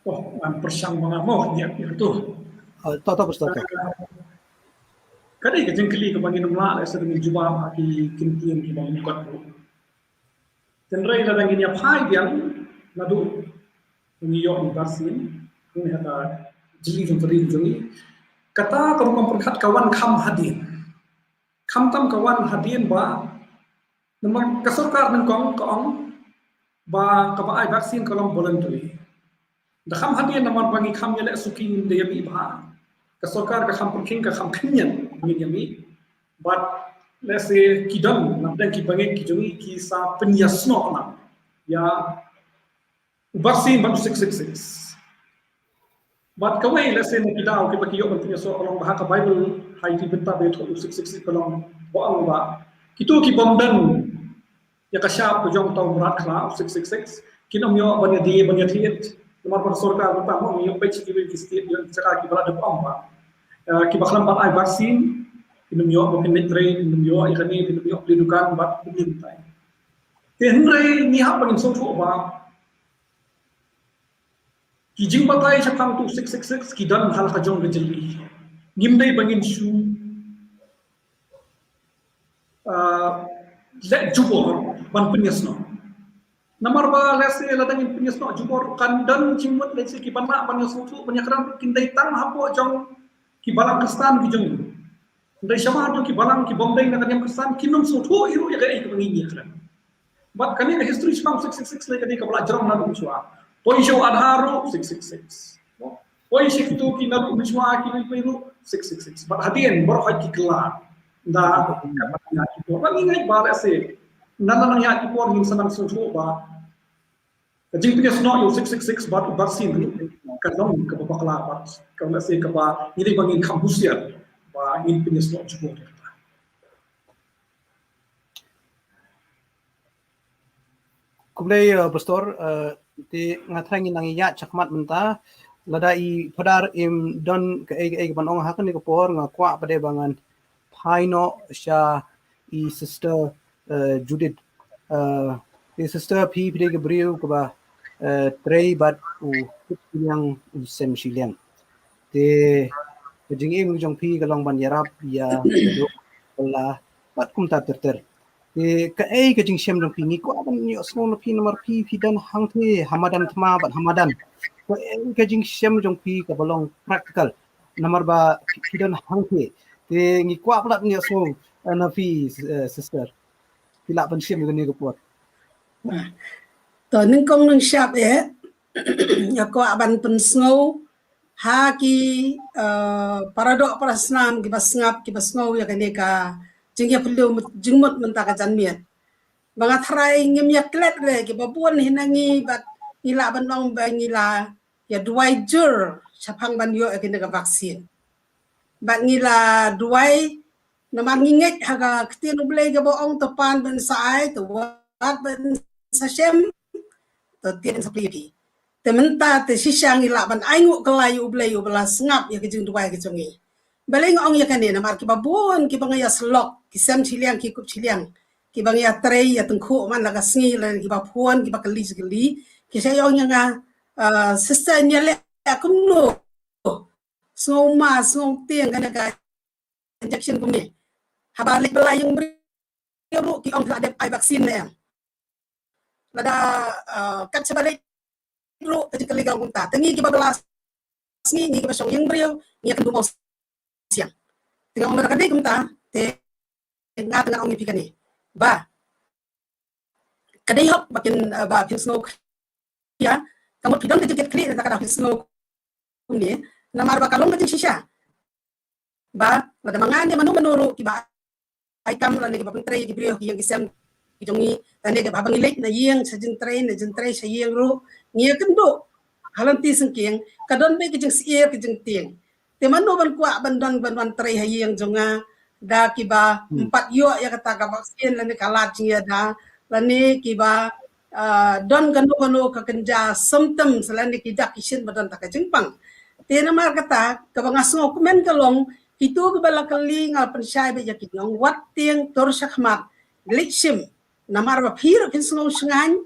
Oh, ngan pyrshang ma nga mo, ïa, ïa tu. Ah, to, to, Pastor, to. Ah, ka dei ka jingkylli kaba ngin ym lah lehse ban jubab ha ki kyntien kiba mukot ruh. Te hynrei lada ngin ïa phai biang naduh ngi ïoh ïa i vaccine, ngi ha ka jingkylli jong ka ri jong ngi. Kata ka rukom pyrkhat ka wan kham hadien. Khamtam ka wan hadien ba, namar ka sorkar nyngkong ka ong ba kaba ai vaccine ka long voluntary. Da kham hadien namar ba ngi kham ïaleh suki, ngim da ïamih bha. Ka sorkar ka kham pyrkhing, ka kham khynñiat ngin ïamih. Bad lehse ki don, na pdeng ki bangeit ki jong ngi ki sa pynïasnoh na ïa u vaccine bad u six six six. Bad kawei lehse na ki daw kiba ki ïoh ban pynïasnoh ka long ba ha ka Bible ha ïa ki bynta ba ïathuh u six six six ka long ba ong ba kito ki bym don ïa ka shap ka jong uta u mrad khla, u six six six, kin ym ïoh ban ïadie ban ïathied. Namar ba ka sorkar mynta mo ngi ïoh peit sha kiwei ki state, ïoh jaka kiba la dep ong ba, eh, kiba khlem pat ai vaccine kin ym ïoh ban pynleit train, kin ym ïoh ïa kane, kin ym ïoh plie dukan bad kin ym tai. Te hynrei ngi hap ban ngin sngewthuh ba ki jingbatai shaphang utu u six six six ki don ha la ka jong ka jylliew. Ngim dei ba ngin shu, ah, leh jubor ban pynïasnoh. Namar ba lehse lada ngin pynïasnoh jubor kan don jingmut lehse ki ban lah ban ïasngewthuh ban ïakren kin dei tang hapoh jong ki balang Khristan ki jong ngi. Hynrei sha ba haduh ki balang ki bym dei na ka niam Khristan kin ym sngewthuh hi ruh ïa kaei kaba ngi ïakren. Bad kane ka history shaphang six six six lei ka dei kaba la jrong naduh mynshuwa. Poi sha u Aadhaar ruh six six six. Poi sha kito ki naduh mynshuwa ki lei poi ruh six six six. Bad hadien baroh hi ki kylla. Nda ka nang ïa ki por. Bad ngi ngeit ba lehse na nang ïa ki por ngin sa nang sngewthuh ba ka jingpynïasnoh ïa u six six six bad u vaccine ruh ka long kaba bakla bad ka lehse kaba ngi dei ba ngin kham husiar ba ngin pynïasnoh jubor ïa kata. Khublei, uh, Pastor, uh, te nga thrang ngi nang ïa shakhmat mynta. Lada i Phadar im don kaei kaei ban ong ha kane ka por, nga kwah pat de ba ngan phai noh sha i Sister, uh, Judith. Uh, i Sister, phi phi dei ka briew kaba, uh, trei bad u kup shiliang, u sem shiliang. Te ka jingim jong phi ka long ban ïarap ïa ka duk, ka la, bad kumta ter ter. Te kaei ka jingshem jong phi? Ngi kwah ban ïohsngew na phi namar phi phi don hangtei ha madan thma bad ha madan. Kaei ka jingshem jong phi kaba long practical namar ba phi don hangtei? Te ngi kwah palat ban ïohsngew, eh, na phi, eh, Sister. Phi lah ban shim ïa kane ka por. To, nyngkong nyngshap, eh, nga kwah ban pynsngew ha ki, eh, para doh para snam kiba sngap kiba sngew ïa kane ka jingïaphylliew jingmut mynta ka janmiet. Ba nga tharai ngim ïa klet re kiba bun hi na ngi bad ngi lah ban ong ba ngi la ïa duwai jur shaphang ban ïoh ïa kane ka vaccine. Bad ngi la duwai namar ngi ngeit ha ka ktien U Blei kaba ong, to pan ban sa ai, to wad ban sa shem, to tien sa plie phi. Te mynta te shisha ngi lah ban ai nguh kylla ïa U Blei uba la sngap ïa ka jingduwai ka jong ngi. Balei nga ong ïa kane? Namar kiba bun kiba nga ïa syllok, ki sem shiliang ki kup shiliang, kiba nga ïa trei ïa tyngkhuh man la ka sngi, lane kiba phone kiba kylli kylli, ki sa ïa ong ïa nga, ah, Sister, ngi ïa leh kumno? Sngew ma, sngew tieng kane ka injection kumne. Haba leit ba la ïeng briew ruh ki ong la dep ai vaccine ne em. Lada, uh, kat shaba leit ruh ka jingkylli ka long kumta. Te ngi kiba la sngi, ngi kiba shong ïeng briew, ngi ïa kynduh mawsiang. Te nga ong lada ka dei kumta, te nga te nga ong ïa phi kane ba ka dei hok ba kin, uh, ba phin sngew khia, ka mut phi don ka jingkitkhlieh, lada ka dei phin sngew kumne, namar ba ka long ka jingshisha ba lada ma nga ne mano mano ruh kiba ai kam lane kiba pyntrei ki briew ki ïing ki sem ki jong ngi, lane kiba, haba ngi leit na ïing sha jingtrei, na jingtrei sha ïing ruh, ngi ïa kynduh ha lynti syngkien, ka don beit ka jingsyier ka jingtieng. Te mano ban kwah ban don ban wan trei ha ïing jong nga da kiba ym pat ïoh ïa kata ka vaccine lane ka lad jingïada, lane kiba, ah, don kano kano ka kynja symptoms lane ki dak ki shin ba don ta ka jingpang. Te namar kata kaba nga sngewkmen ka long, kito kiba la kylli nga la pynshai beit ïa ki, nga ong wat tieng, tur shakhmat, leit shim. Namar ba phi ruh phin sngew shngaiñ,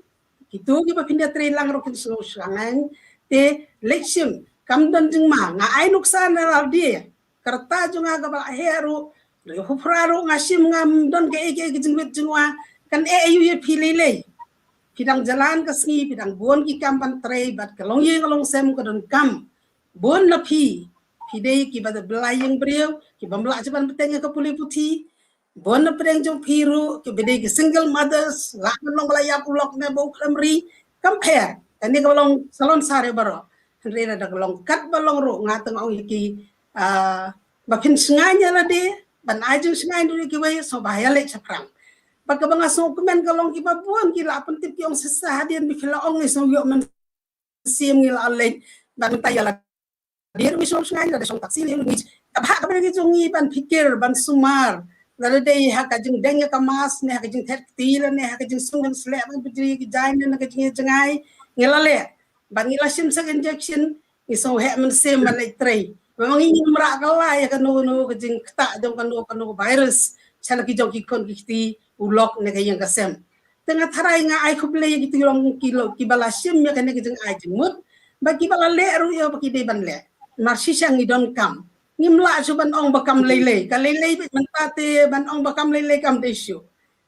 kito kiba phin ïa trei lang ruh kin sngew shngaiñ. Te leit shim, kam don jingma. Nga ai nuksa na la dei ka rta jong nga kaba la heh ruh, la heh phra ruh, nga shim, ngam don kaei kaei ka jingwit jingwa. Kan eh aïu ïa phi lei lei. Phi dang jalan ka sngi, phi dang bun ki kam ban trei, bad ka longïing ka longsem ka donkam. Bun na phi, phi dei kiba la ïeng briew, kibym lah shuh ban bteng ïa ka pule puthi. Bun na pdeng jong phi ruh kiba dei ki single mothers, lah ban long ba la ïap u lok ne ba u khlem ri, kam pher. Kane ka long salon sar ïa baroh. Hynrei lada ka long katba long ruh, nga te nga ong ïa ki, ah, ba phin shngaiñ ïa lade, ban ai jingshngaiñ ruh ïa kiwei, sngewbha ïa leit shaphrang. Bad kaba nga sngewkmen ka long kiba bun ki la pyntip ki ong, Sister, hadien ba phi la ong ngi sngew ïoh mynsiem, ngi la leit. Bad mynta ïa la dei ruh ngi shong shngaiñ, lada shong taxi lei ruh ngi, ka bha kaba dei ka jong ngi ban phikir, ban sumar. Lada dei ha ka jingdeng ïa ka mask, ne ha ka jingthet kti, lane ha ka jingsung ban sleh ban pynjri ki jaiñ, ne ha ka jingïajngai, ngi la leh. Bad ngi la shim sa ka injection, ngi sngew heh mynsiem ban leit trei. Ba ma ngi ngim rah kylla ïa kano kano ka jingktah jong kano kano ka virus sha la ki jong ki khun ki kti, u lok ne ka ïing ka sem. Te nga tharai nga ai khublei ïa kito ki long ki lo, kiba la shim ïa kane ka jingai jingmut, bad kiba la leh ruh ïa ba ki dei ban leh. Namar shisha ngi donkam. Ngim lah shuh ban ong ba kam lei lei. Ka lei lei beit mynta te ban ong ba kam lei lei kam dei shuh.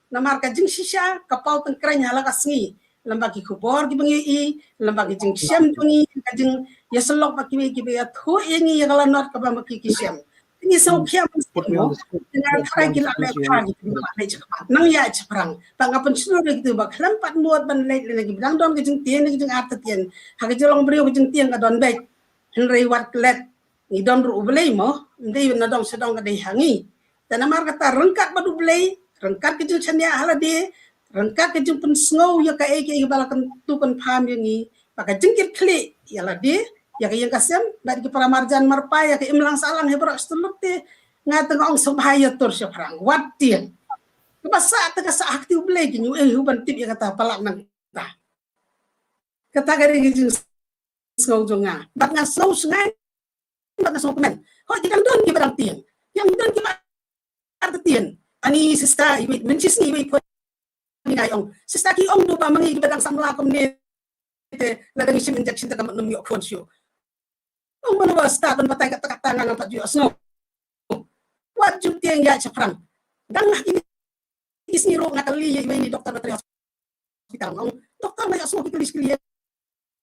Namar ka jingshisha ka paw tyngkreiñ ha la ka sngi, lem bad ki khubor kiba ngi ïohi, lem bad ki jingshem jong ngi, ka jingïasyllok bad kiwei kiba ïathuh ïa ngi ïa ka lanot kaba ma ki ki shem. Te ngi sngewkhia mynsiem mo, te nga tharai ki la leh bha, ki la leh shakhmat, nang ïa shaphrang. Bad nga pynshlur ïa kito ba khlem pat mut ban leit lane kiba dang don ka jingtieng ne ka jingartatien. Ha ka jinglong briew ka jingtieng ka don beit. Hynrei wat klet, ngi don ruh U Blei mo, ym dei na dong sha dong ka dei ha ngi. Te namar kata ryngkat bad U Blei, ryngkat ka jingshaniah ha lade, ryngkat ka jingpynsngew ïa kaei kaei ba la kyntu kynpham ïa ngi, bad ka jingkitkhlieh ïa lade, ïa ka ïing ka sem, bad ki para marjan marpa, ïa ka imlang sahlang hi baroh shi tyllut, te nga te nga ong sngewbha ïa tur shaphrang, wat tieng. Kaba sah te ka sah ha kti U Blei, ki ñieweiñ hi ban tip ïa kata, palat nangta. Kata ka dei ka jingsngew jong nga. Bad nga sngew sngewsih, bad nga sngew kmen. Hooid, ki dang don kiba dang tieng. Ki dang don kiba artatien. Ani sister iwei, mynshisngi iwei phone i nga ong, sister, ki ong du ba ma ngi kiba dang samla kumne te, lada ngi shim injection te ka mut ngim ïoh khun shuh. Ong mano ba start ban batai katta katta, nga ngam pat ju ïohsngew. Wat ju tieng ïaid shaphrang. Dang ha kine ki sngi ruh nga kylli ïa iwei i doktor ba trei hospital. Ong doktor, nga ïohsngew ki kylli shi kylli ïa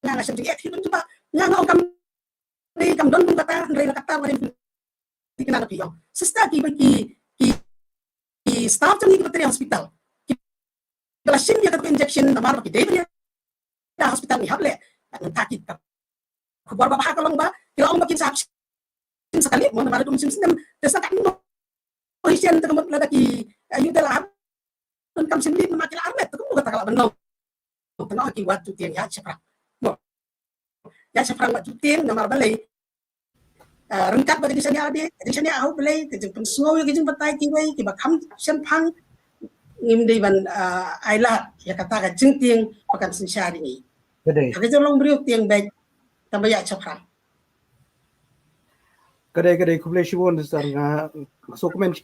nga, nga shem jingeh hi ban jubab. Nga nga ong kam dei, kam don ban batai, hynrei la katta ba dei. Ki kynnoh na phi, ong, sister, ki ba ki, ki, ki staff jong ngi kiba trei hospital, kiba la shim ïa ka injection namar ba ki dei ban ïada hospital, ngi hap leh. Bad nangta ki, ka khubor ba bha ka long ba ki la ong ba kin sa hap shim sa ka leave mo, namar da dum shim snem. Te sa ka mo hi shen te ka mut lada ki, eh, ïoh te la hap donkam shim leave namar ki la armet, te kumno kata ka lah ban long. Te nga ong ki, wat ju tieng, ïaid shaphrang mo. Ïaid shaphrang, wat ju tieng, namar balei, ah, ryngkat bad ka jingshaniah de, ka jingshaniah ha U Blei, ka jingpynsngew ïa ka jingbatai kiwei kiba kham shemphang, ngim dei ban, ah, ai lad ïa kata ka jingtieng ba kan synshar ïa ngi. Ka dei. Ha ka jinglong briew tieng beit, tang ba ïaid shaphrang. Ka dei, ka dei, khublei shibun, sister, nga sngewkmen,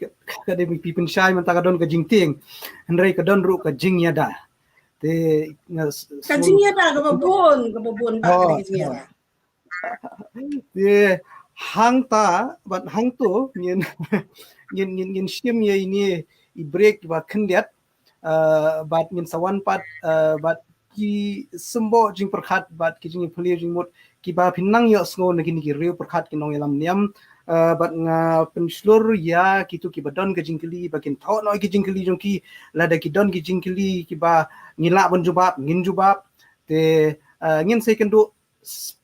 ka dei, phi pynshai mynta ka don ka jingtieng, hynrei ka don ruh ka jingïada. Te nga s-, ka jingïada kaba bun, kaba bun ba ka dei ka jingïada. Te hangta bad hangto ngin, ngin, ngin, ngin shim ïa ine i break ba khyndiat, ah, bad ngin sa wan pat, ah, bad ki symboh jingpyrkhat bad ki jingpyllait jingmut kiba phin nang ïohsngew na kine ki riew pyrkhat ki nongïalam niam, ah, bad nga pynshlur ïa kito kiba don ka jingkylli ba kin thoh noh ki jingkylli jong ki, lada ki don ki jingkylli kiba ngi lah ban jubab, ngin jubab. Te, ah, ngin sa ïakynduh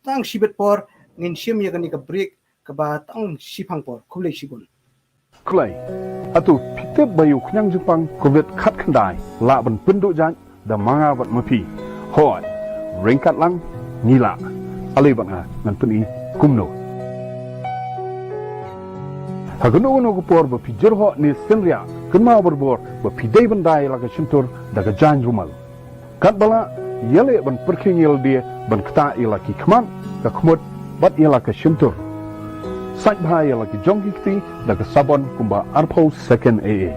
tang shibit por, ngin shim ïa kane ka break kaba tang shiphang por. Khublei shibun. Khublei. Hato phi tip ba ïa u khñiang jingpang covid khatkhyndai lah ban pynduh jait da ma nga bad ma phi? Hooid, ryngkat lang ngi lah. Ale bad nga ngan pyni kumno. Ha kano kano ka por ba phi jyrhoh ne synriah, kynmaw barabor ba phi dei ban da ïa la ka shyntur da ka jaiñ rumal. Katba lah, ïaleh ban pyrkhing ïa lade ban ktah ïa la ki khmat, ka khmut bad ïa la ka shyntur. Sait bha ïa la ki jong ki kti da ka sabon kumba arphew second ei ei.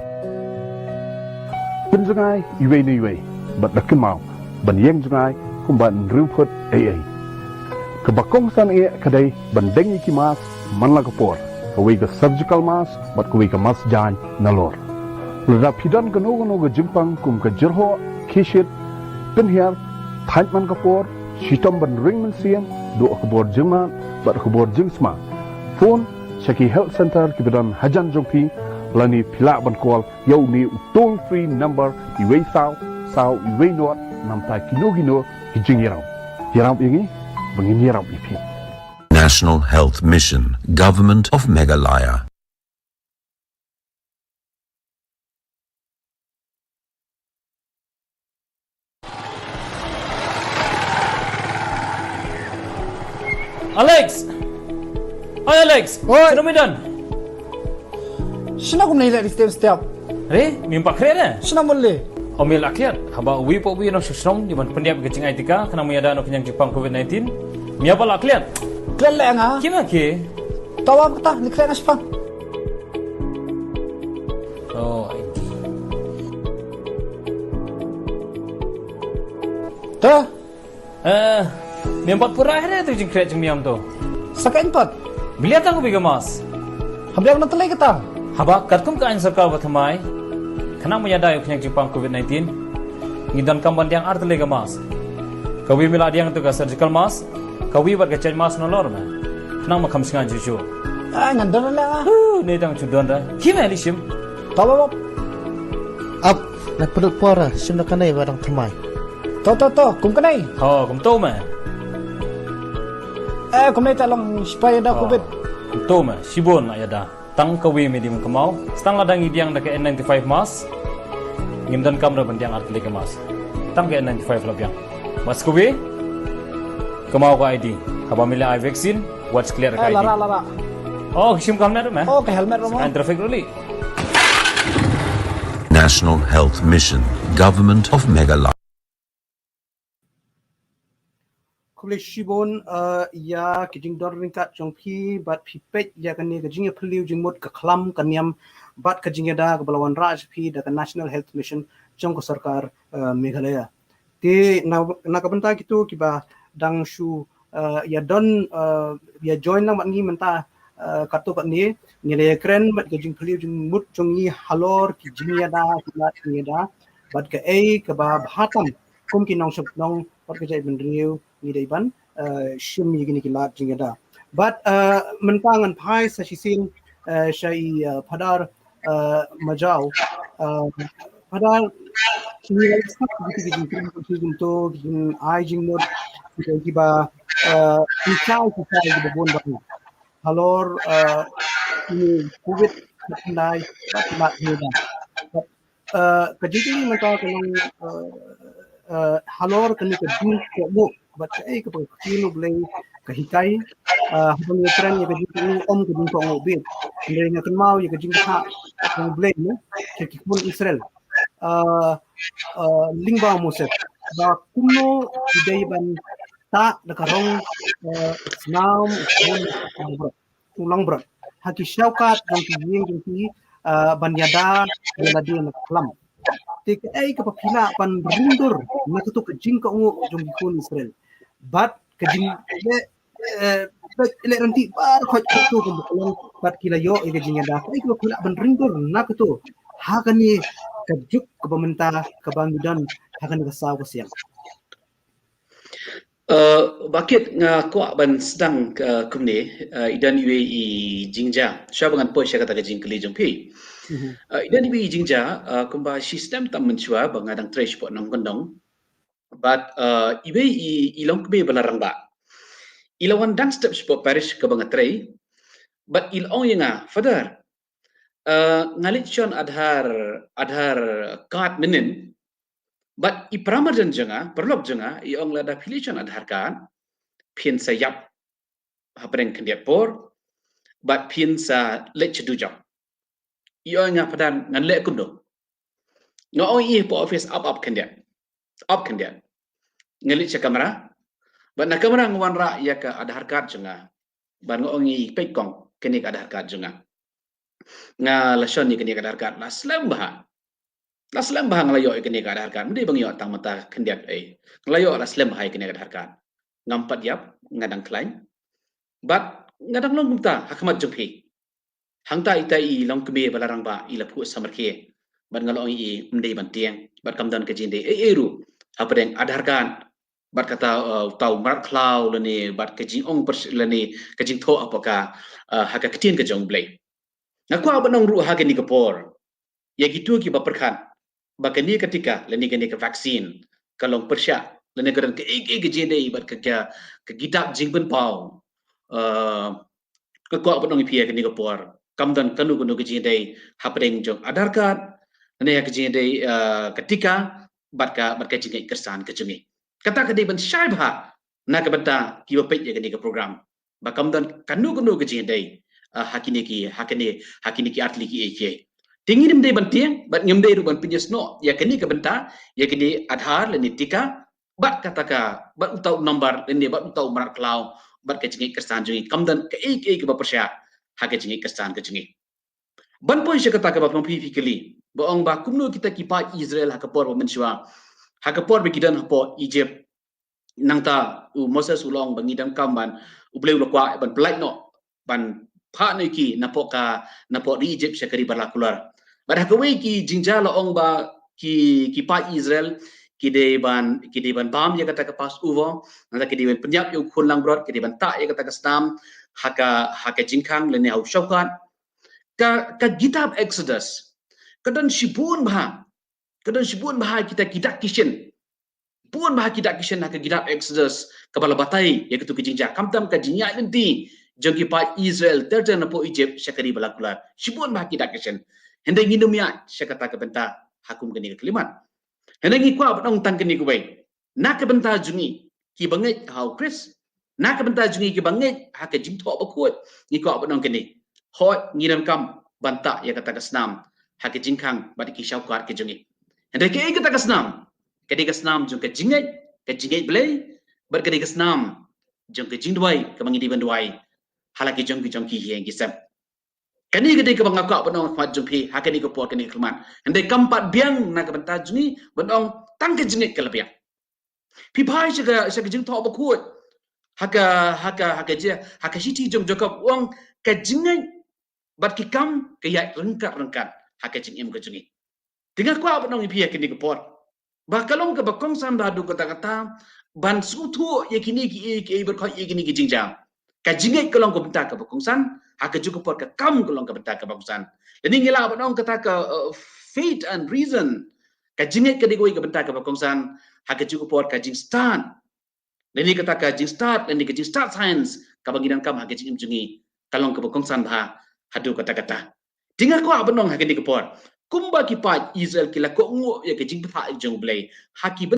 Pynjngai iwei na iwei bad da kynmaw ban ïeng jngai kumba hynriew phut ei ei. Kaba kongsan eh ka dei ban deng ïa ki mask man la ka por, kawei ka surgical mask bad kawei ka mask jaiñ nalor. Lada phi don kano kano ka jingpang kum ka jyrhoh, khie shit, pynhiar, thait man ka por, shitom ban ring mynsiem, duh ha ka bor jingmad bad ha ka bor jingsma, phone sha ki health center kiba don hajan jong phi, lane phi lah ban call ïa une u toll free number, iwei saw saw iwei nod, namar kino kino ki jingïarap. Ïarap ïa ngi ba ngin ïarap ïa phi. National Health Mission, Government of Meghalaya. Alex! Oi, Alex! Oi! Shano me don? Shano kumne leh step step? Re, me ym pat khreh re? Shano mut le? O me la khlieh, haba uwi pa uwi nong shnong, ïa ban pyndiap ka jingai tika, khnang ban ïada noh ka jingjingpang covid nineteen. Me ïa ba la khlieh? Khlieh leh nga. Ki ma ki? Tawa kata, ni khlieh nga shipang. Oh, I see. Ta? Eh, me ym pat pura hre tu jingkhreh jingmiam tu. Sa ka in pat. Bilia tang ubi ka mask. Haba ïa na tlei kata. Haba katkum ka aiñ sorkar ba thymmai, khnang ban ïada ïa u khñiang jingpang covid nineteen, ngi donkam ban diang ar tlei ka mask. Kawi me la diang tu ka surgical mask, kawi bad ka jaiñ mask nalor me. Khnang ba kham sngewsih shuh. Ai, ngan don la. Hu, ne dang chu don da. Ki me li shim. Tolop. Ap, na pynlut por, shim na kane ba dang thymmai. To, to, to, kum kane. Ho, kumto me. Eh, kumne ta long shipai da covid. Kumto me, shibun na ïada. Tang kawi me dei ban kynmaw. Tang lada ngi diang da ka N ninety-five mask, ngim donkam re ban diang ar tlei ka mask. Tang ka N ninety-five la biang. Mask kawi, kynmaw ka I D. Haba me la ai vaccine, wat clear ka I D. Lara, lara. Oh, ka shim ka helmet me. Oh, ka helmet me. Ka traffic rule. National Health Mission, Government of Meghalaya. Khublei shibun, eh, ïa ki jingdon ryngkat jong phi, bad phi peit ïa kane ka jingïaphylliew jingmut ka khlam ka niam, bad ka jingïada kaba la wanrah sha phi da ka National Health Mission jong ka sorkar, eh, Meghalaya. Te na, na ka bynta kito kiba dang shu, eh, ïa don, eh, ïa join lang bad ngi mynta, eh, katto katne, ngi la ïakren bad ka jingphylliew jingmut jong ngi halor ki jingïada, ki lad jingïada, bad kaei kaba bha tam kum ki nongshong shnong bad ka jaitbynriew ngi dei ban, eh, shim ïa kine ki lad jingïada. Bad, eh, mynta ngan phai sa shisien, eh, sha i, eh, Phadar, eh, Majaw. Eh, Phadar, ngi la sngap kito ki jingkren, kito ki jingto, ki jingai jingmut, kito kiba, eh, ki shai, ki shai kiba bun bha halor, eh, ini covid khyndai, bad mat ni da. Bad, eh, ka jingkylli mynta ka long, eh, eh, halor kane ka jingkohnguh bad kaei kaba ka ktien U Blei ka hikai, eh, haba ngi kren ïa ka jingkohnguh, ym ka jingkohnguh beit. Hynrei nga kynmaw ïa ka jingkha U Blei, ne, sha ki khun Israel. Eh, eh, lyngba u Moses, ba kumno ki dei ban tah da ka rong, eh, snam, u khun, u langbrot, u langbrot ha ki shawkat jong ki ïing jong ki, eh, ban ïada ïa lade na ka khlam. Te kaei kaba phi lah ban ring dur na kato ka jingkohnguh jong ki khun Israel? Bad ka jing, eh, eh, bad leh rynti baroh khoit kato kaba ka long, bad ki la ïoh ïa ka jingïada. Kaei kaba phi lah ban ring dur na kato ha kane ka juk kaba mynta kaba ngi don ha kane ka saw ka siang? Eh, Bah Kit, nga kwah ban sdang, eh, kumne, eh, i don iwei i jingjia. Shuwa ba ngan poi sha kata ka jingkylli jong phi. Mhm. Eh, i don iwei i jingjia, eh, kumba shi snem tam mynshuwa ba nga dang trei shapoh Nongkyndong. Bad, eh, iwei i, i longkmie ba la rangbah, i la wan dang step shapoh parish kaba nga trei. Bad i la ong ïa nga, Father, eh, nga leit shon Aadhaar, Aadhaar card mynnin. Bad i para marjan jong nga, paralok jong nga, i ong lada phi leit shon Aadhaar card, phin sa ïap hapdeng khyndiat por, bad phin sa leit sha dujok. I ong ïa nga, Phadar, ngan leh kumno? Nga ong ïa i hapoh office, ap, ap khyndiat. Ap khyndiat. Nga leit sha kamra. Bad na kamra nga wanrah ïa ka Aadhaar card jong nga. Bad nga ong ïa i, peit kong, kane ka Aadhaar card jong nga. Nga la shon ïa kane ka Aadhaar card, la slem bha. La slem bha, nga la ïoh ïa kane ka Aadhaar card. Ym dei ba nga ïoh tang mynta khyndiat ei. Nga la ïoh, la slem bha ïa kane ka Aadhaar card. Ngam pat ïap, nga dang khlaiñ. Bad nga dang long kumta ha khmat jong phi. Hangta ita i longkmie ba la rangbah i la phuh samrkhie. Bad nga la ong ïa i, ym dei ban tieng. Bad kam don ka jingdei ei ei ruh hapdeng Aadhaar card, bad kata, uh, uta u mrad khlaw lane, bad ka jingong pyrsh-, lane ka jingthoh hapoh ka, uh, ha ka ktien ka jong U Blei. Nga kwah ban ong ruh ha kane ka por ïa kito kiba pyrkhat ba kane ka tika lane kane ka vaccine ka long pyrshah lane ka don kaei kaei ka jingdei bad ka, ka, ka kitab jingpynpaw. Uh, nga kwah ban ong ïa phi ha kane ka por, kam don kano kano ka jingdei hapdeng jong Aadhaar card lane ha ka jingdei, uh, ka tika bad ka, bad ka jingngeit kyrsan ka jong ngi. Kata ka dei ban shai bha na ka bynta kiba peit ïa kane ka program, ba kam don kano kano ka jingdei, ah, ha kine ki, ha kine, ha kine ki artylli kiei kiei. Te ngim dei ban tieng, bad ngim dei ruh ban pynïasnoh ïa kane ka bynta, ïa kane Aadhaar lane tika, bad kata ka, bad uta u number lane bad uta u mrad khlaw, bad ka jingngeit kyrsan jong ngi. Kam don kaei kaei kaba pyrshah ha ka jingngeit kyrsan ka jong ngi. Ban poi sha kata kaba phi phi kylli, ba ong ba kumno kita ki paid Israel ha ka por ba mynshuwa, ha ka por ba ki don hapoh Egypt, nangta u Moses u la ong ba ngi donkam ban, U Blei u la kwah ban pyllait noh, ban phah noh ïa ki napoh ka, napoh ri Egypt sha ka ri ba la kular. Bad ha kawei ki jingjia la ong ba ki, ki paid Israel ki dei ban, ki dei ban bam ïa kata ka Passover, nangta ki dei ban pynïap ïa u khun langbrot, ki dei ban tah ïa kata ka snam ha ka, ha ka jingkhang lane ha u shawkat. Ka, ka kitab Exodus ka don shibun bha, ka don shibun bha kita ki dak ki shin. Bun bha ki dak ki shin ha ka kitab Exodus kaba la batai ïa kito ki jingjia, khamtam ka jingïaid lynti jong ki paid Israel ter ter napoh Egypt sha ka ri ba la kular. Shibun bha ki dak ki shin. Hynrei ngin ym ïaid sha kata ka bynta ha kum kane ka khyllipmat. Hynrei ngi kwah ban ong tang kane kawei. Na ka bynta jong ngi kiba ngeit ha U Khrist, na ka bynta jong ngi kiba ngeit ha ka jingthoh bakhuid, ngi kwah ban ong kane. Hooid, ngi donkam ban tah ïa kata ka snam ha ka jingkhang bad ki shawkat ki jong ngi. Hynrei kaei kata ka snam? Ka dei ka snam jong ka jingngeit, ka jingngeit Blei, bad ka dei ka snam jong ka jingduwai kaba ngi dei ban duwai ha la ki jong ki jong ki ïing ki sem. Kane ka dei kaba nga kwah ban ong ha khmat jong phi ha kane ka por kane ka khmat. Hynrei kam pat biang na ka bynta jong ngi ban ong tang ka jingngeit ka la biang. Phi phai sha ka, sha ka Jingthoh Bakhuid ha ka, ha ka, ha ka, ha ka shithi jong Jakob, u ong ka jingngeit bad ki kam ka ïaid ryngkat ryngkat ha ka jingim ka jong ngi. Te nga kwah ban ong ïa phi ha kane ka por ba ka long kaba kongsan ba haduh katta katta ban sngewthuh ïa kine kiei kiei, ban khot ïa kine ki jingjia. Ka jingngeit ka long ka bynta kaba kongsan, ha kajuh ka por ka kam ka long ka bynta kaba kongsan. Lane ngi lah ban ong kata ka, uh, faith and reason. Ka jingngeit ka dei kawei ka bynta kaba kongsan, ha kajuh ka por ka jingstad, lane kata ka jingstad, lane ka jingstad science kaba ngi donkam ha ka jingim jong ngi, ka long kaba kongsan bha haduh katta katta. Te nga kwah ban ong ha kane ka por, kumba ki paid Israel ki la kohnguh ïa ka jingpynthah jong U Blei ha ki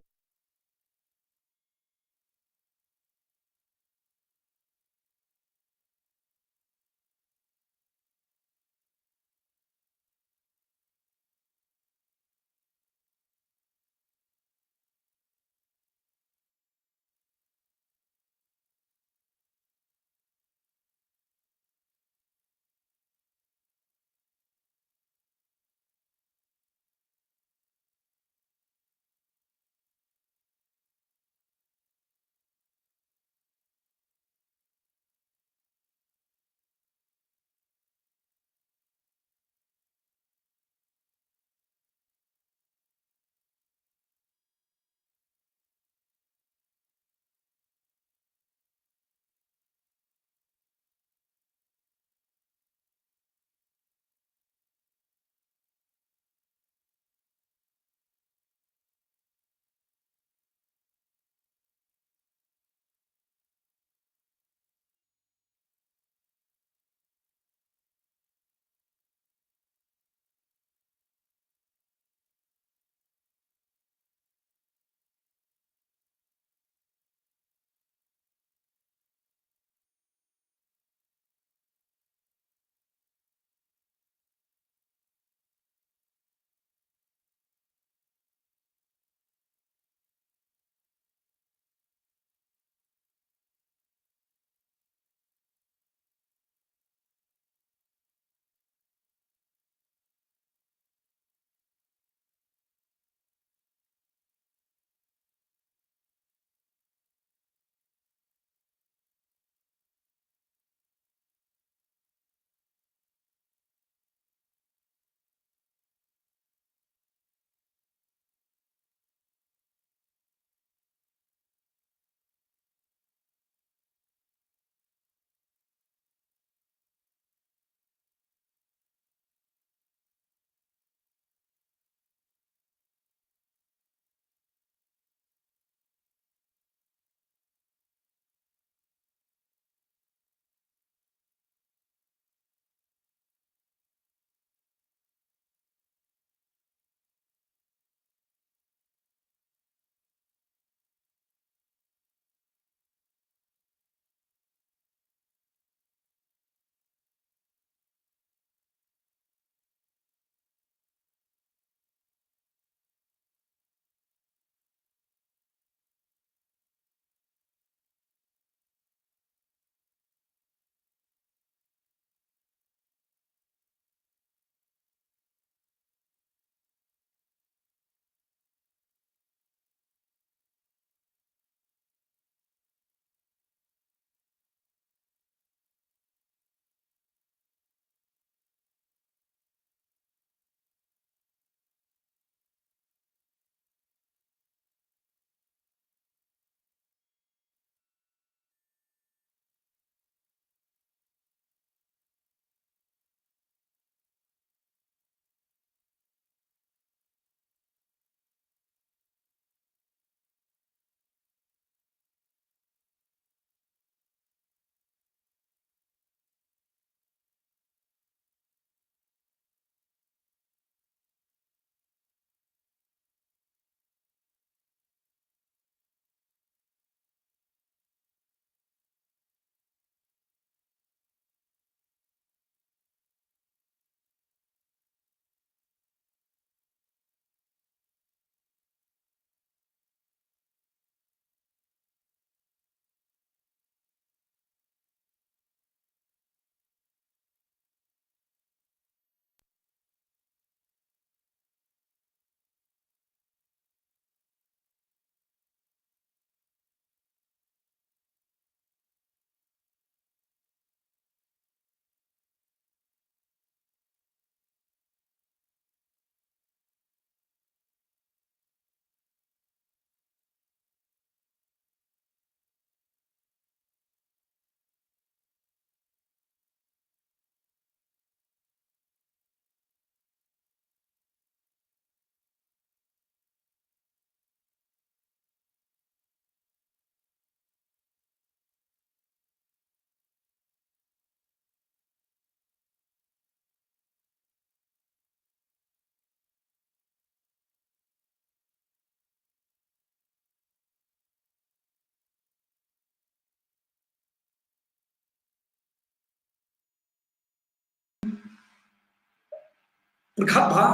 pyrkhat bha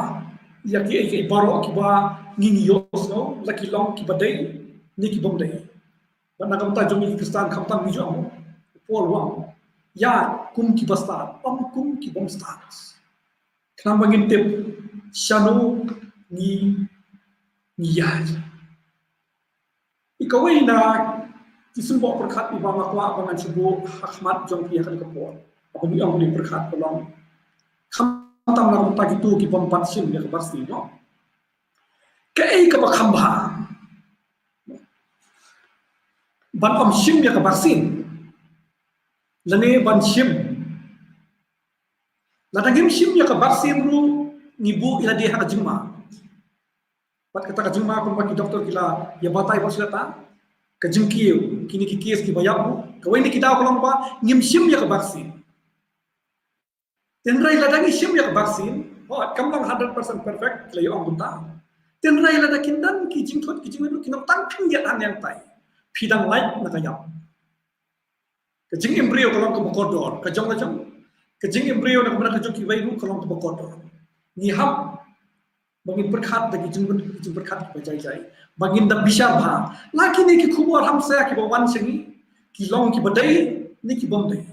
ïa kiei kiei baroh kiba ngi ngi ïohsngew, la ki long kiba dei ne ki bym dei. Bad na ka bynta jong ngi ki Khristan khamtam ngi ju ong, u Paul u ong, ïaid kum kiba stad, ym kum ki bym stad, khnang ba ngin tip shano ngi ngi ïaid. Ïa kawei na ki symboh pyrkhat iba nga kwah ba ngan shu buh ha khmat jong phi ha kane ka por, haba ngi ong ngi pyrkhat ka long, khamtam na ka bynta kito ki bym pat shim ïa ka vaccine, no? Kaei kaba kham bha, ban ym shim ïa ka vaccine lane ban shim? Lada ngim shim ïa ka vaccine ruh, ngi buh ïa lade ha ka jingma. Bad kata ka jingma kumba ki doktor ki la ïa batai bad shu ïa ta, ka jingkiew, kine ki case kiba ïap ruh, kawei na ki daw ka long ba ngim shim ïa ka vaccine. Tynrai lada ngi shim ïa ka vaccine, hooid kam long hundred percent perfect, ki la ïa ong kumta. Tynrai lada kin don ki jingthut ki jingmut ruh, kin ym tang phin ïa tang ïa tai, phi dang lait na ka ïap. Ka jingim briew ka long kaba kordor, ka jong ka jong. Ka jingim briew na ka bynta ka jong kiwei ruh ka long kaba kordor. Ngi hap ba ngin pyrkhat da ki jingpyrkhat kiba jai jai, ba ngin da bishar bha. La kine ki khubor hamsaïa kiba wan sha ngi, ki long kiba dei ne ki bym dei.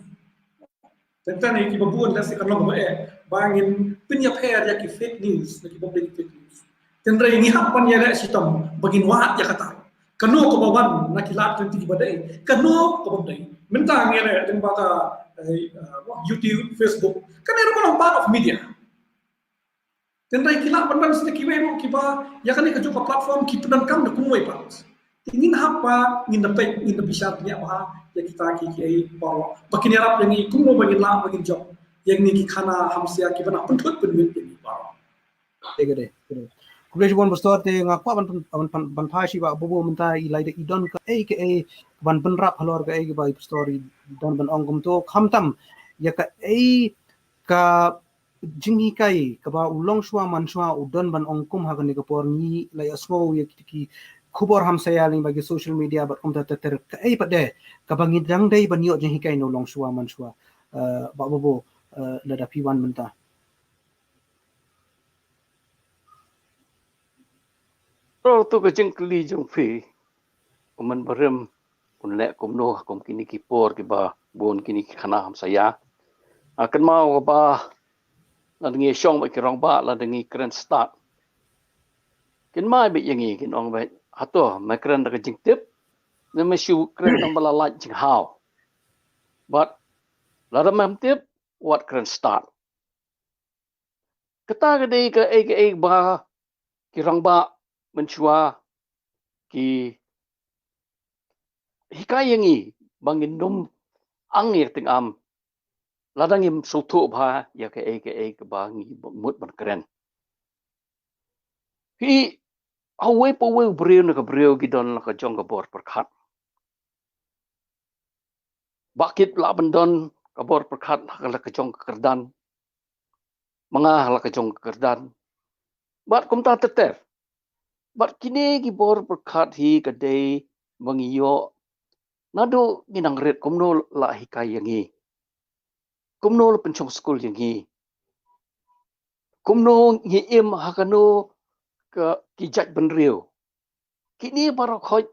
Tang tang ïa kiba bun lehse kan long ba eh, ba ngin pynïapher ïa ki fake news ne ki bym dei ki fake news. Tynrai ngi hap ban ïaleh shitom ba ngin wad ïa kata, kano kaba wan na ki lad lynti kiba dei, kano kaba ym dei. Mynta ngi ïaleh lyngba ka, eh, uh, YouTube, Facebook, kane ruh ka long part of media. Tynrai ki lah ban don sa kiwei ruh kiba ïa kane ka jong ka platform ki pyndonkam da kumwei pat. Te ngin hap ba ngin da peit, ngin da bishar bniah bha ïa kita ki kiei baroh, ba kin ïarap ïa ngi kumno ba ngin lah ba ngin jop ïa ngi ki khana hamsaïa kiba na pynthut pynmih ïa ngi baroh. Te ka dei, ka dei. Khublei shibun pastor, te nga kwah ban, ban, ban, ban phai sha i Bah Bubu mynta, i la i don kaei kaei ban bynrap halor kaei kaba i pastor i don ban ong kumto, khamtam ïa kaei ka jinghikai kaba u longshuwa manshuwa u don ban ong kum ha kane ka por. Ngi la ïa sngew ïa ki, ki khubor hamsaïa lyngba ki social media bad kumta ter ter, kaei pat de kaba ngi dang dei ban ïoh jinghikai na u longshuwa manshuwa, eh, Bah Bubu, eh, lada phi wan mynta? Ro tu ka jingkylli jong phi, u Myntbarim un leh kumno ha kum kine ki por kiba bun kine ki khana hamsaïa. Nga kynmaw kaba lada ngi shong bad ki rangbah, lada ngi kren stad, kin mai beit ïa ngi, kin ong beit, hato me kren da ka jingtip ne me shu kren tang ba la lait jinghaw? Bad lada mem tip, wat kren stad. Kata ka dei kaei kaei ba ki rangbah mynshuwa ki hikai ïa ngi ba ngin ym ang ïa ka tyngam lada ngim sngewthuh bha ïa kaei kaei kaba ngi mut ban kren. Phi, ha uwei pa uwei u briew na ka briew ki don la ka jong ka bor pyrkhat. Bah Kit lah ban don ka bor pyrkhat ha la ka jong ka kyrdan, ma nga ha la ka jong ka kyrdan, bad kumta ter ter. Bad kine ki bor pyrkhat hi ka dei ba ngi ïoh naduh ngi nang rit, kumno la hikai ïa ngi, kumno la pynshong skul ïa ngi, kumno ngi im ha kano ka, ki jait bynriew. Kine baroh khoit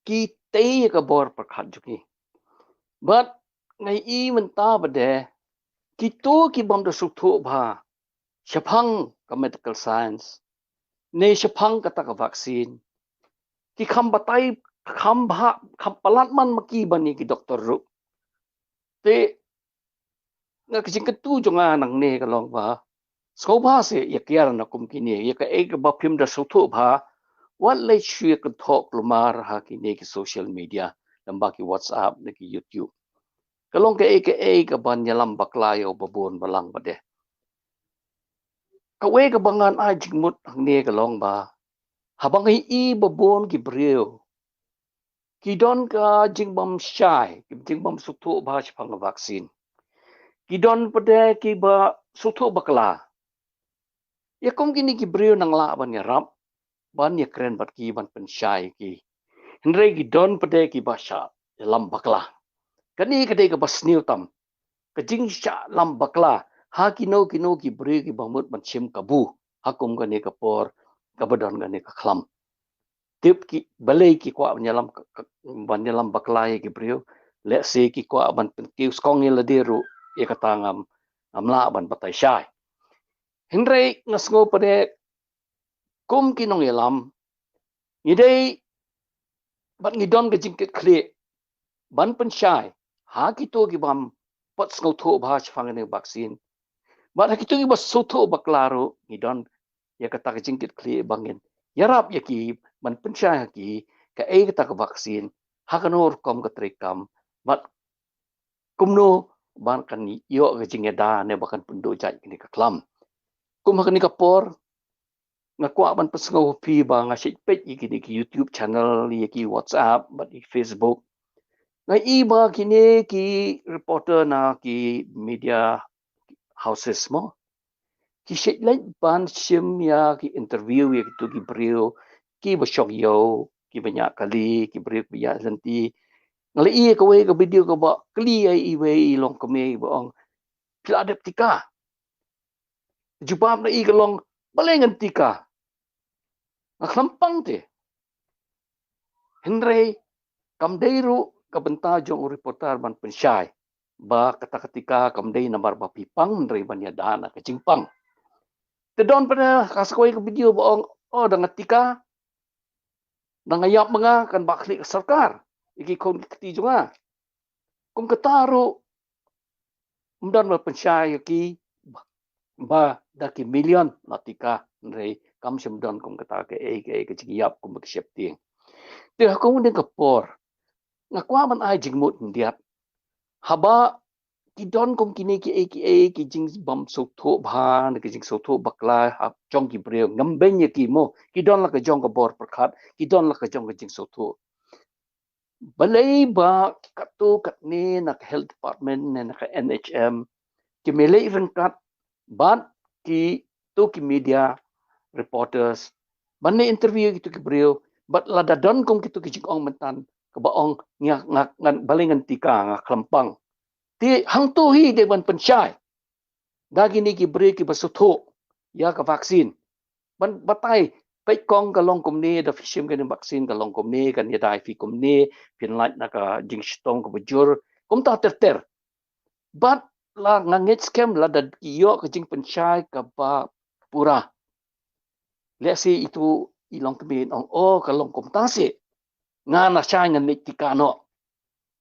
ki tei ïa ka bor pyrkhat jong ngi. Bad nga i mynta pat de, kito ki bym da sngewthuh bha shaphang ka medical science ne shaphang kata ka vaccine, ki kham batai, kham bha, kham palat man ma ki ban ïa ki doktor ruh. Te nga, ka jingkyntu jong nga nangne ka long ba, sngewbha seh ïa kiar na kum kine, ïa kaei kaba phim da sngewthuh bha, wat leit shu ïa kynthoh kulmar ha kine ki social media, lyngba ki WhatsApp ne ki YouTube. Ka long kaei kaei kaban ïalam bakla ïa u babun balang pat de. Kawei kaba ngan ai jingmut hangne ka long ba, haba ngi i babun ki briew ki don ka jingbym shai, ki jingbym sngewthuh bha shaphang ka vaccine, ki don pat de kiba sngewthuh bakla, ïa kum kine ki briew nang lah ban ïarap, ban ïakren bad ki, ban pynshai ki. Hynrei ki don pat de kiba shah ïalam bakla. Kane ka dei kaba sniew tam, ka jingshah lam bakla, ha kino kino ki briew kiba mut ban shim kabu ha kum kane ka por kaba don kane ka khlam. Tip ki, balei ki kwah ban ïalam ka, ka, ban ïalam bakla ïa ki briew, lehse ki kwah ban pynkiew skong ïa lade ruh, ïa kata ngam, ngam lah ban batai shai. Hynrei nga sngew pat de kum ki nongïalam, ngi dei bad ngi don ka jingkitkhlieh ban pynshai ha kito ki bym pat sngewthuh bha shaphang kane ka vaccine. Bad ha kito kiba sngewthuh bakla ruh ngi don ïa kata ka jingkitkhlieh ba ngin ïarap ïa ki ban pynshai ha ki kaei kata ka vaccine, ha kano rukom ka treikam, bad kumno ban kan ïoh ka jingïada ne ba kan pynduh jait kane ka khlam. Kum ha kane ka por nga kwah ban pynsngew phi ba nga shait peit ïa kine ki YouTube channel, ïa ki WhatsApp bad ïa ki Facebook. Nga i ba kine ki reporter na ki media houses mo, ki shait leit ban shim ïa ki interview ïa kito ki briew kiba shong ïew, kiba ñiah kali, ki briew kiba ñiah lynti. Nga la i kawei ka video kaba kylli ïa iwei i longkmie ba ong, phi la dep tika? Jubab na i ka long, balei ngan tika? Nga khlem pang te. Hynrei kam dei ruh ka bynta jong u reporter ban pynshai ba kata ka tika kam dei namar ba phi pang, hynrei ban ïada na ka jingpang. Te don pat ka sa kawei ka video ba ong, oh, da nga tika, da nga ïap ma nga kan bah khlieh ka sorkar ïa ki khun ki kti jong nga. Kum kata ruh ym don ba pynshai ïa ki ba da ki million la tika, hynrei kam shym don kum kata kaei kaei ka jingïap kumba ki sheptieng. Te ha kane ka por nga kwah ban ai jingmut khyndiat, haba ki don kum kine kiei kiei ki jingbym sngewthuh bha ne ki jingsngewthuh bakla ha jong ki briew, ngam beiñ ïa ki mo, ki don la ka jong ka bor pyrkhat, ki don la ka jong ka jingsngewthuh. Balei ba katto katne na ka health department ne na ka N H M ki mih leit ryngkat bad kito ki media reporters ban leit interview kito ki briew, bad lada don kum kito ki jingong mynta kaba ong, nga, nga, ngan, balei ngan tika, nga khlem pang. Te hangto hi dei ban pynshai da kine ki briew kiba sngewthuh ïa ka vaccine. Ban batai, peit kong, ka long kumne, da phi shim kane ka vaccine ka long kumne, kan ïada ïa phi kumne, phin lait na ka jingshitom kaba jur, kumta ter ter. Bad la nga ngeit skhem lada ki ïoh ka jingpynshai kaba pura, lehse itu i longkmie in ong, oh, ka long kumta seh, nga na shai ngan leit tika noh.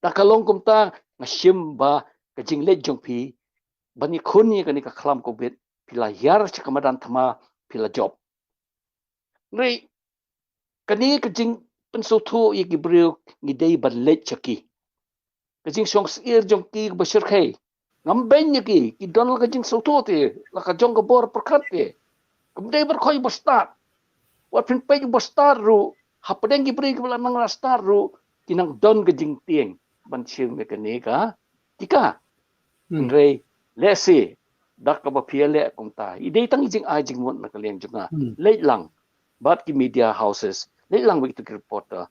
Da ka long kumta, nga shim ba ka jingleit jong phi ban ïakhun ïa kane ka khlam Covid, phi la hiar sha ka madan thma, phi la jop. Hynrei kane ka jingpynsngewthuh ïa ki briew ngi dei ban leit sha ki. Ka jingsngewsyier jong ki kaba shyrkhei, ngam beiñ ïa ki, ki don la ka jingsngewthuh te, la ka jong ka bor pyrkhat te. Kam dei ban khoi ba stad. Wat phin peit ba stad ruh, hapdeng ki briew kiba la nang la stad ruh, ki nang don ka jingtieng ban shim ïa kane ka tika. Hmm. Hynrei lehse da kaba phi ïaleh kumta, i dei tang i jingai jingmut na ka liang jong nga. Hmm. Leit lang bad ki media houses, leit lang bad kito ki reporter,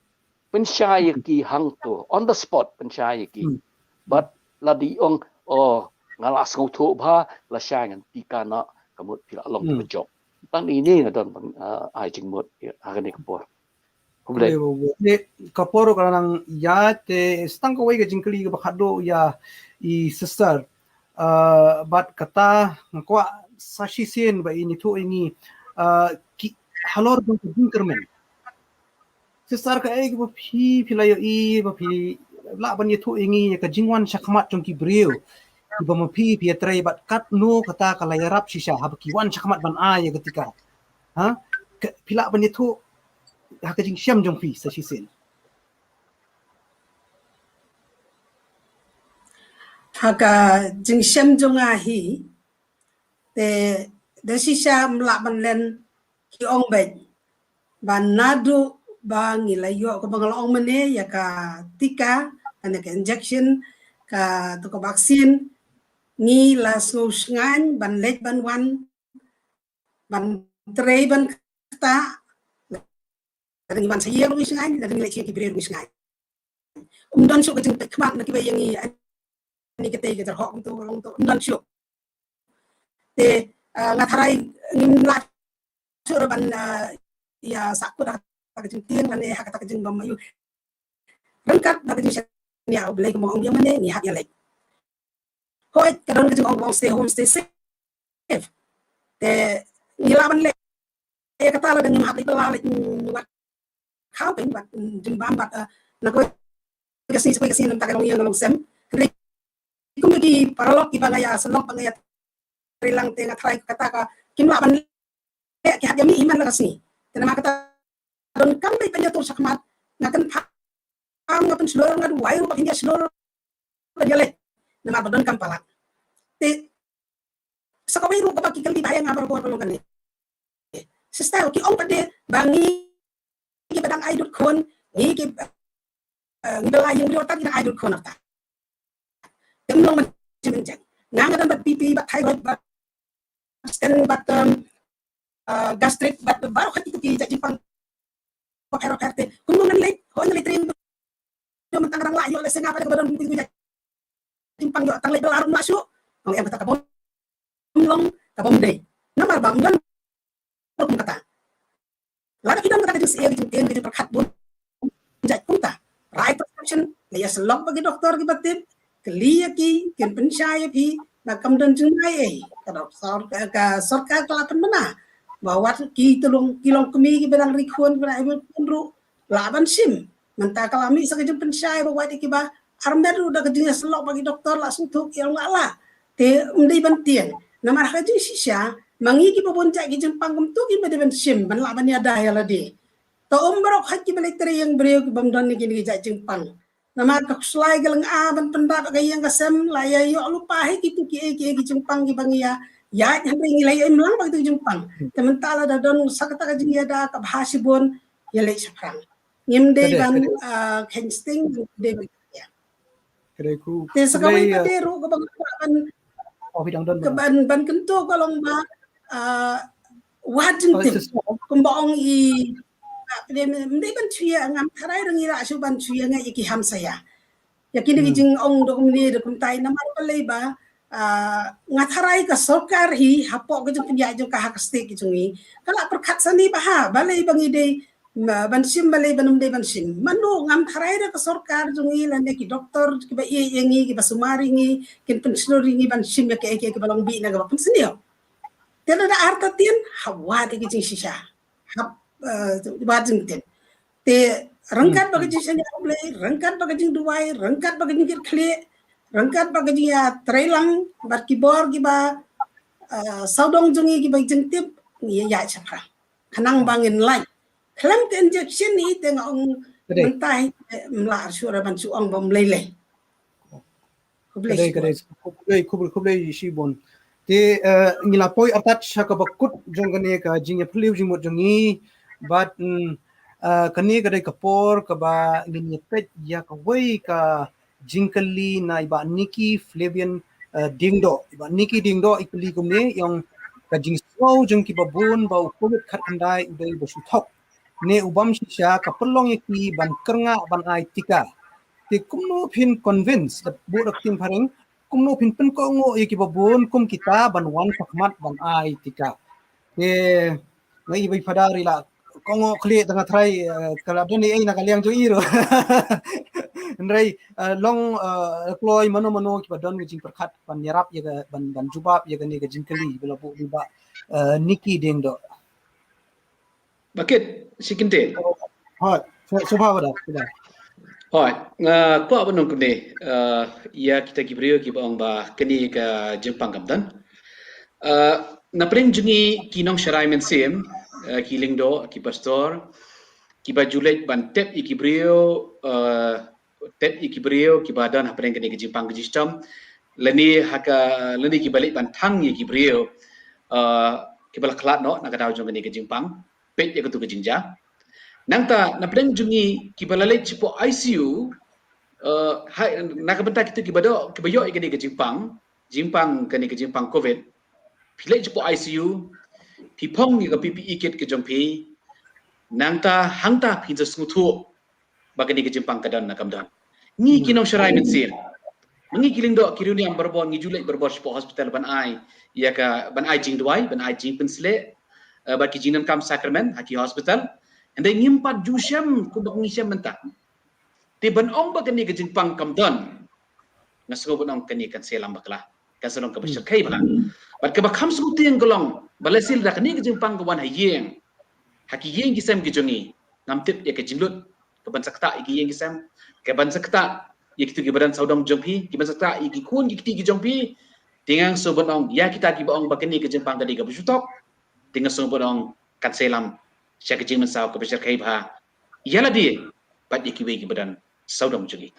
pynshai ïa ki hangto, on the spot, pynshai ïa ki. Hmm. Bad lada i ong, oh, nga la sngewthuh bha, la shai ngan tika noh, ka mut phi la long, hmm, kaba jop. Tang ine nga don ban, ah, ai jingmut ïa ha kane ka por. Khublei. Khublei, khublei. Te ka por ka la nang ïaid, te sa tang kawei ka jingkylli kaba khadduh ïa i sister. Ah, bad kata nga kwah sa shisien ba in ïathuh ïa ngi, ah, ki halor jong ka jingkyrmen. Sister, kaei kaba phi, phi la ïohi ba phi lah ban ïathuh ïa ngi ïa ka jingwan shakhmat jong ki briew kiba ma phi, phi ïatrei, bad katno kata ka la ïarap shisha haba ki wan shakhmat ban ai ïa ka tika? Ha? Ka, phi lah ban ïathuh ha ka jingshem jong phi sa shisien? Ha ka jingshem jong nga hi, te da shisha ym lah ban len, ki ong beit ba naduh ba ngi la ïoh, kaba nga la ong mynne, ïa ka tika, kane ka injection, kato ka vaccine, ngi la sngew shngaiñ ban leit ban wan, ban trei ban ktah, lada ngi wan sha ïing ruh ngi shngaiñ, lada ngi leit sha ki briew ruh ngi shngaiñ. Ym don shuh ka jingpeit khmat na kiba ïa ngi, ani katei ka jyrhoh kumto, kumto, ym don shuh. Te, ah, nga tharai ngim lah shuh ban, ah, ïa sahkut ha kata ka jingtieng lane ha kata ka jingbym ïoh. Ryngkat bad ka jingshaniah U Blei kumba ong ïa mane ngi hap ïa leit. Hooid ka don ka jingong ba ong stay home, stay safe. Te ngi lah ban leh ïa kata lada ngim hap leit bylla, leit, mm, wad khaw pyn bad, mm, jingbam bad, eh, na kawei ka sngi sha kawei ka sngi, namar ka long ïing ka long sem. Hynrei kum ki paralok kiba nga ïa sylloh ba nga ïa trei lang te nga tharai kata ka kim lah ban leh, ki hap ïa mih hi man la ka sngi. Te namar kata donkam ba pynïatur shakhmat, nga kynpham, nga pynshlur, nga duwai ruh ba kin ïashlur ban ïaleh. Namar ba donkam palat. Te sa kawei ruh kaba ki kylli ba ïa nga barabor ka long kane. Sister, ki ong pat de ba ngi kiba dang ai dud khun, ngi ki, eh, ngi ba la ïeng briew ta ki dang ai dud khun ta. Te ym long mynjur mynjur. Nga nga don bad B P, bad thyroid, bad stent, bad, um, uh, gastric, bad baroh khat kitu ki jait jingpang bapher bapher. Te kumno ngan leit, hooid ngan leit trei. Ïoh mynta nga dang lah ïoh lehse nga pat kaba don kitu ki jait jingpang, ïoh tang leit bylla ruh ym lah shuh. Ong em kata ka bym long, ka bym dei. Namar ba ym don kum kata. Lada phi don kata ka jingshai, ka jingtieng, ka jingpyrkhat bun jait kumta, rai prescription, la ïa sylloh bad ki doktor kiba tip, kylli ïa ki, kin pynshai ïa phi, ba kam don jingmai ei. Ka dok sor-, ka, ka sorkar ka la pynbna ba wat ki, te long, ki longkmie kiba dang ri khun, kiba dang ai khun ruh lah ban shim. Mynta ka la mih sa ka jingpynshai ba wat ïa kiba armet ruh da ka jingïasylloh bad ki doktor la sngewthuh ki ong lah lah. Te ym dei ban tieng. Namar ha ka jingshisha ma ngi kiba bun jait ki jingpang kumtu kim dei ban shim ban lah ban ïada ïa lade. To ym baroh khat kiba leit trei ïing briew kibym don ïa kine ki jait jingpang. Namar ka khuslai ka lynga ban pyndap ka ïing ka sem, la ïa ïoh lypa hi kitu kiei kiei ki jingpang kiba ngi ïa ïaid, hynrei ngi la ïa im lang bad kitu ki jingpang. Te mynta lada don sa kata ka jingïada kaba ha shibun, ïaleh shaphrang. Ngim dei ban, ah, kheiñ sting, ngim dei ban, ïa. Te sa kawei pat de ruh kaba nga kwah ban, oh, phi dang don, ka ban, ban kyntu ka long ba, ah, wad jingtip. Kumba ong i, ah, ym dei ban shu ïa, ngam tharai ruh ngi lah shuh ban shu ïa ngeit ïa ki hamsaïa. Ïa kine ki jingong da kumne da kumtai namar balei ba, ah, nga tharai ka sorkar hi hapoh ka jingpynïaid jong ka ha ka state ka jong ngi ka la pyrkhat sani ba ha balei ba ngi dei, ma, ban shim balei ban ym dei ban shim. Mano, ngam tharai da ka sorkar jong ngi lane ki doktor kiba ïeit ïa ngi, kiba sumar ïa ngi, kin pynshlur ïa ngi ban shim ïa kiei kiei kiba long bih na kaba pynsniew. Te lada artatien, hap wad ïa ki jingshisha. Hap, eh, wad jingtip. Te ryngkat bad ka jingshaniah U Blei, ryngkat bad ka jingduwai, ryngkat bad ka jingkitkhlieh, ryngkat bad ka jingïatreilang bad ki bor kiba, eh, sawdong jong ngi kiba jingtip, ngi ïaid shaphrang. Khnang ba ngin lait. Khlem ka injection hi te nga ong mynta hi te ym lah shuh ban shu ong ba ym lei lei. Khublei shibun. Khublei, khublei, khublei, khublei shibun. Te, eh, ngi la poi artat sha kaba kut jong kane ka jingïaphylliew jingmut jong ngi. Bad, mm, eh, kane ka dei ka por kaba ngin ïa peit ïa kawei ka jingkylli na i Bah Nicky Flavian, eh, Diengdoh. I Bah Nicky Diengdoh i kylli kumne, i ong ka jingsngew jong kiba bun ba u Covid khatkhyndai u dei ba shu thok. Ne u bym shisha ka pynlong ïa ki ban kyrngah ban ai tika. Te kumno phin convince, da bud da ka ktien phareng, kumno phin pynkohnguh ïa kiba bun kum kita ban wan shakhmat ban ai tika. Te nga i ba i Phadar i la kohnguh khlieh, tang nga tharai, eh, ka la don ei ei na ka liang jong i ruh. Hynrei, eh, long, eh, kloi mano mano kiba don ka jingpyrkhat ban ïarap ïa ka, ban, ban jubab ïa kane ka jingkylli ba la buh da i Bah, eh, Nicky Diengdoh. Ba kit, shi kyntien. Hooid, shu-, shuwa Phadar, shuwa. Hooid, nga kwah ban ong kumne, eh, ïa kita ki briew kiba ong ba kane ka jingpang kam don. Eh, na pdeng jong ngi ki nongsharai mynsiem, eh, ki lyngdoh, ki pastor, kiba ju leit ban tep ïa ki briew, eh, tep ïa ki briew kiba don hapdeng kane ka jingpang ka jingshitom. Lane ha ka, lane kiba leit ban thang ïa ki briew, eh, kiba la khlad noh na ka daw jong kane ka jingpang. Peit ïa katu ka jingjia. Nangta na pdeng jong ngi kiba la leit shapoh I C U, eh, hai, na ka bynta kitu kiba doh, kiba ïoh ïa kane ka jingpang, jingpang kane ka jingpang Covid. Phi leit shapoh I C U, phi phong ïa ka P P E kit ka jong phi. Nangta hangta phin sa sngewthuh ba kane ka jingpang ka don ne kam don. Ngi ki nongsharai mynsiem, Ma ngi ki lyngdoh ki riewniam barabor ngi ju leit barabor shapoh hospital ban ai ïa ka, ban ai jingduwai, ban ai jingpynsleh, eh, bad ki jingdonkam sakramen ha ki hospital. Hynrei ngim pat ju shem kumba ngi shem mynta. Te ban ong ba kane ka jingpang kam don, nga sngew ban ong kane kan sa ïalam bakla, kan sa long kaba shyrkhei bha. Bad kaba kham sngewtieng ka long ba lehse lada kane ka jingpang ka wan ha ïing, ha ki ïing ki sem ki jong ngi, ngam tip ïa ka jinglut kaban sa ktah ïa ki ïing ki sem, kaban sa ktah ïa kito kiba don sawdong jong phi, kiban sa ktah ïa ki khun ki kti ki jong phi. Te nga sngew ban ong ïa kita kiba ong ba kane ka jingpang ka dei kaba shu tok, te nga sngew ban ong kan sa ïalam sha ka jingmynsaw kaba shyrkhei bha ïa lade bad ïa kiwei kiba don sawdong jong ngi.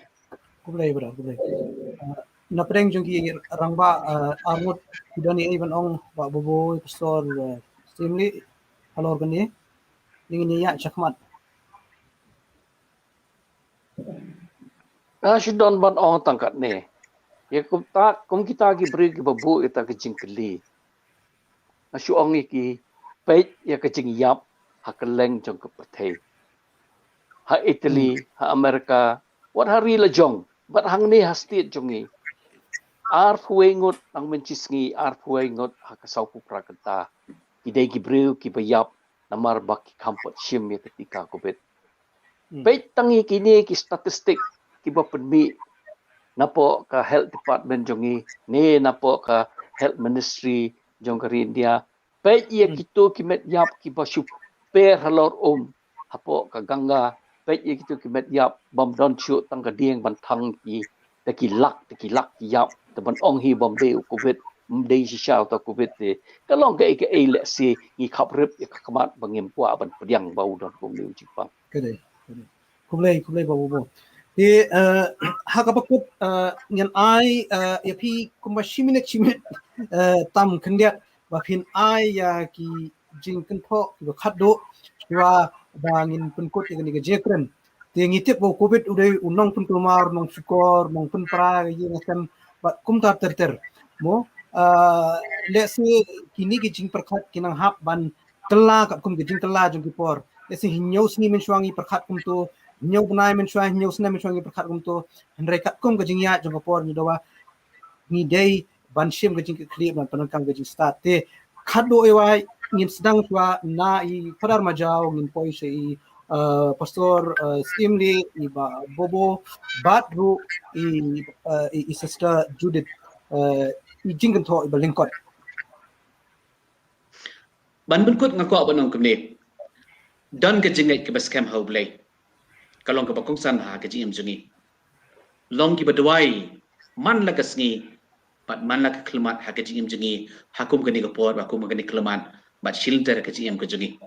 Khublei brother, khublei. Uh, na pdeng jong ki rangbah, uh, arngut ki don ei ban ong, Bah Bobo, Pastor, uh, Stimley, halor kane, ngin ïa shakhmat. Nga shu don ban ong tang katne. Ïa kumta, kum kita ki briew kiba buh ïa ka jingkylli, nga shu ong ïa ki, peit ïa ka jingïap ha kylleng jong ka pyrthei. Ha Italy, ha America, wat ha ri la jong, bad hangne ha state jong ngi. Arphew wei ngut nang mynta shi sngi, arphew wei ngut ha ka sawphew phra kynta. Ki dei ki briew kiba ïap namar ba ki kham pat shim ïa ka tika covid. Peit tang ïa kine ki statistic kiba pynmih napoh ka health department jong ngi ne napoh ka health ministry jong ka ri India. Peit ïa kito ki met ïap kiba shu per halor um hapoh ka Ganga. Peit ïa kito ki met ïap bym don shuh tang ka dieng ban thang ki, da ki lak, da ki lak ki ïap, te ban ong hi bym dei u covid, ym dei shisha uta covid te. Ka long kaei kaei lehse ngi khap rip ïa ka khmat ba ngim kwah ban pdiang ba u don kumne u jingpang. Ka dei, ka dei. Khublei, khublei Bah Bobo. Te, eh, ha kaba kut, eh, ngan ai, eh, ïa phi kumba shi minit, shi minit, eh, tam khyndiat ba phin ai ïa ki jingkynthoh kiba khatduh shuwa ba ngin pynkut ïa kane ka jingkren. Te ngi tip ba u covid u dei u nongpynkulmar, nongshukor, nongpynpra ïa ka ïing ka sem bad kumta ter ter. Mo, ah, lehse kine ki jingpyrkhat ki nang hap ban kylla katkum ki jingkylla jong ki por. Lehse hynñiew sngi mynshuwa ngi pyrkhat kumto, hynñiew bnai mynshuwa, hynñiew snem mynshuwa ngi pyrkhat kumto. Hynrei katkum ka jingïaid jong ka por ngi dawa ngi dei ban shim ka jingkitkhlieh ban pyndonkam ka jingstad. Te khatduh ei wai ngin sdang shuwa na i Phadar Majaw, ngin poi sha i, uh, Pastor, uh, Stimley, i Bah Bobo bad ruh i, uh, i, i Sister Judith, uh, i jingkynthoh iba lyngkot. Ban pynkut nga kwah ban ong kumne. Don ka jingngeit kaba skhem ha U Blei. Ka long kaba kongsan ha ka jingim jong ngi. Long kiba duwai man la ka sngi bad man la ka khyllipmat ha ka jingim jong ngi, ha kum kane ka por, ha kum kane ka khyllipmat bad shilynter ka jingim ka jong ngi.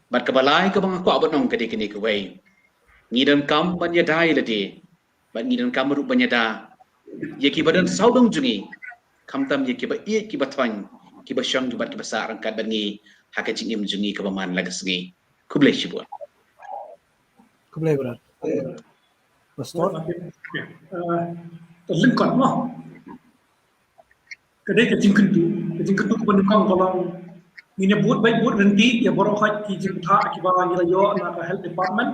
Bad kaba lai kaba nga kwah ban ong ka dei kane kawei. Ngi donkam ban ïada ïa lade bad ngi donkam ruh ban ïada ïa kiba don sawdong jong ngi, khamtam ïa kiba ïeit, kiba thoiñ, kiba shong bad kiba sah ryngkat bad ngi ha ka jingim jong ngi kaba man la ka sngi. Khublei shibun. Khublei brother. Pastor? Okay. Uh, lyngkot mo. Ka dei ka jingkyntu, ka jingkyntu kaba nyngkong ka long ngin ïa bud beit bud ryntih ïa baroh ki jingbatai kiba ngi la ïoh na ka health department.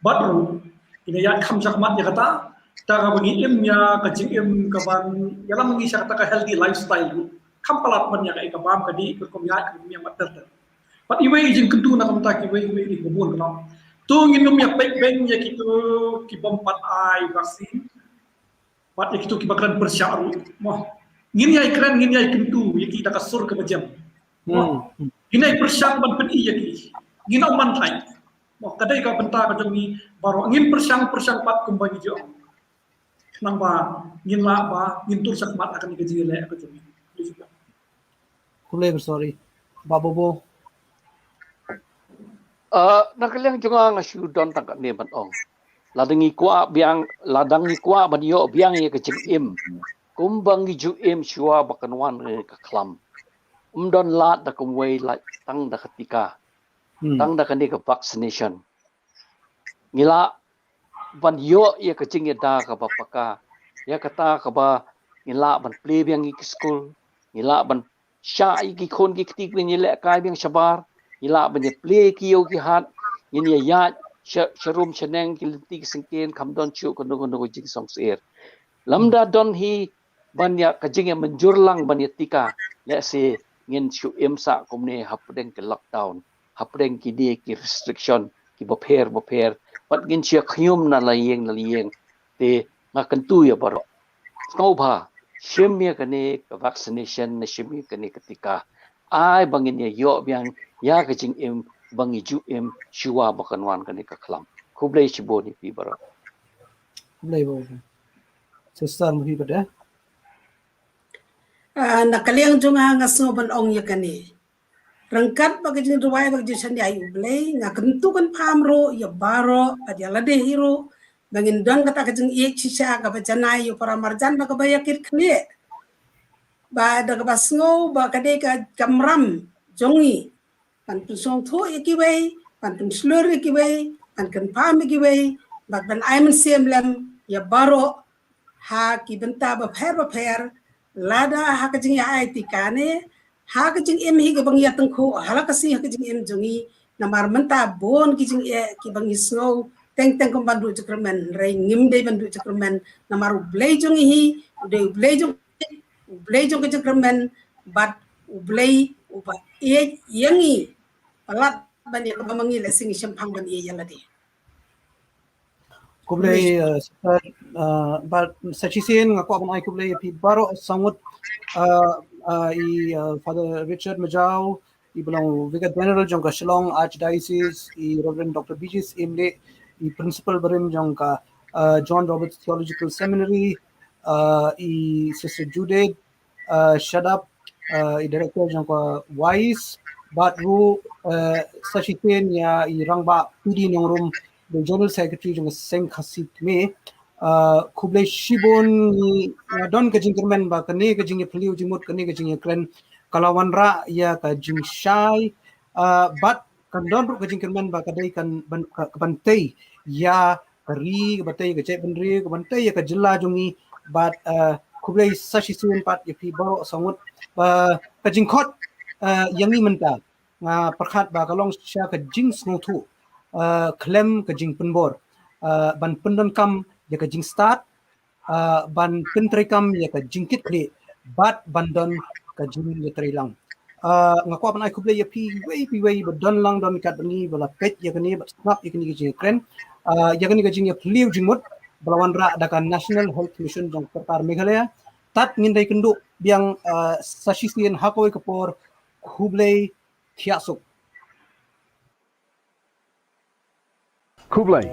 Bad ruh ngin ïa kham shakhmat ïa kata, kata kaba ngi im ïa ka jingim kaban ïalam ngi sha kata ka healthy lifestyle ruh. Kham palat ban ïa ka, ïa ka bam ka dih, ka rukom ïaid, ka rukom ïaid bad ter ter. Bad iwei i jingkyntu na ka bynta kiwei kiwei ki bun ka long, to ngin ym ïa peit beiñ ïa kito ki bym pat ai vaccine bad ïa kito kiba kren pyrshah ruh. Mo, ngin ïai kren, ngin ïai kyntu ïa ki da ka sur kaba jem. Mo, ngin ïai pyrshang ban pyni ïa ki. Ngin ym man thait. Mo, ka dei ka bynta ka jong ngi baroh, ngin pyrshang, pyrshang pat kumba ngi ju ong. Khnang ba ngin lah ba ngin tur shakhmat ha kane ka jingïaleh ka jong ngi. Khublei brother. Bah Bobo. Uh, na ka liang jong nga nga shu don tang katne ban ong. Lada ngi kwah biang, lada ngi kwah ban ïoh biang ïa ka jingim kumba ngi ju im shuwa ba kan wan ka khlam. Ym don lad da kumwei, lad tang da ka tika. Hmm. Tang da kane ka vaccination. Ngi lah ban ïoh ïa ka jingïada kaba paka. Ïa kata kaba ngin lah ban plie biang ïa ki skul, ngin lah ban shah ïa ki khun ki kti, ngin ïa lehkai biang shabar, ngin lah ban ïa plie ki ïew ki hat, ngin ïa ïaid sha, sha rum sha neng, ki lynti ki syngkien, kham don shuh kano kano ka jingsngewsih. Lymda don hi ban ïa ka jingïamynjur lang ban ïa tika, lehse ngin shu im sah kumne hapdeng ki lockdown, hapdeng kine ki restriction kiba pher ba pher, bad ngin shu ïa khñium na la ïing na la ïing. Te nga kyntu ïa baroh, sngewbha shim ïa kane ka vaccination, ne shim ïa kane ka tika, ai ba ngin ïa ïoh biang ïa ka jingim ba ngi ju im shuwa ba kan wan kane ka khlam. Khublei shibun ïa phi baroh. Khublei ba. Sister, ma phi pat, eh? Ah, na ka liang jong nga, nga sngew ban ong ïa kane. Ryngkat bad ka jingduwai bad ka jingshaniah ïa U Blei, nga kyntu kynpham ruh ïa baroh, bad ïa lade hi ruh, ba ngin don kata ka jingïeit shisha kaba janai ïa u para marjan bad kaba ïa kit khlieh. Ba da kaba sngew ba ka dei ka kamram jong ngi ban pynsngewthuh ïa kiwei, ban pynshlur ïa kiwei, ban kynpham ïa kiwei, bad ban ai mynsiem lem ïa baroh ha ki bynta bapher bapher, lada ha ka jingïa ai tika ne ha ka jingim hi kaba ngi ïa tyngkhuh, ha la ka sngi ha ka jingim jong ngi. Namar mynta bun ki jingeh kiba ngi sngew teng teng kum ban duh jingkyrmen, hynrei ngim dei ban duh jingkyrmen. Namar U Blei jong ngi hi u dei U Blei jong, U Blei jong ka jingkyrmen, bad U Blei uba ïeit ïa ngi palat ban ïa kaba ma ngi lehse ngi shemphang ban ïeit ïa lade. Khublei, uh, sa, uh, bad sa shisien nga kwah ban ai khublei ïa phi baroh saw ngut, uh, uh, i, uh, Father Richard Majaw, i ba long Vicar General jong ka Shillong Archdiocese, i Reverend Doctor B J Syiemlieh, i Principal barim jong ka, uh, John Roberts Theological Seminary, uh, i Sister Judith, uh, Shadap, uh, i Director jong ka WISE, bad ruh, uh, sa shisien ïa i Rangbah P D Nongrum, the General Secretary jong ka Seng Khasi Kmie. Uh, khublei shibun, ngi, uh, don ka jingkyrmen ba kane ka jingïaphylliew jingmut, kane ka jingïakren ka la wanrah ïa ka jingshai, uh, bad kan don ruh ka jingkyrmen ba ka dei kan ban, ka, ka ban tei ïa ka ri, ka ban tei ïa ka jaitbynriew, ka ban tei ïa ka jylla jong ngi. Bad, uh, khublei sa shisien pat ïa phi baroh saw ngut. Ba ka jingkhot, uh, ïa ngi mynta, nga pyrkhat ba ka long shisha ka jingsngewthuh, uh, khlem ka jingpynbor, uh, ban pyndonkam ïa ka jingstad, uh, ban pyntreikam ïa ka jingkitkhlieh, bad ban don ka jingïatreilang. Uh, nga kwah ban ai khublei ïa phi iwei pa iwei ba don lang, don kat ba ngi ba la peit ïa kane, ba sngap ïa kane ka jingkren, uh, ïa kane ka jingïaphylliew jingmut ba la wanrah da ka National Health Mission jong ka sorkar Meghalaya. Tad ngin da ïakynduh biang, uh, sa shisien ha kawei ka por. Khublei, thiah suk. Khublei.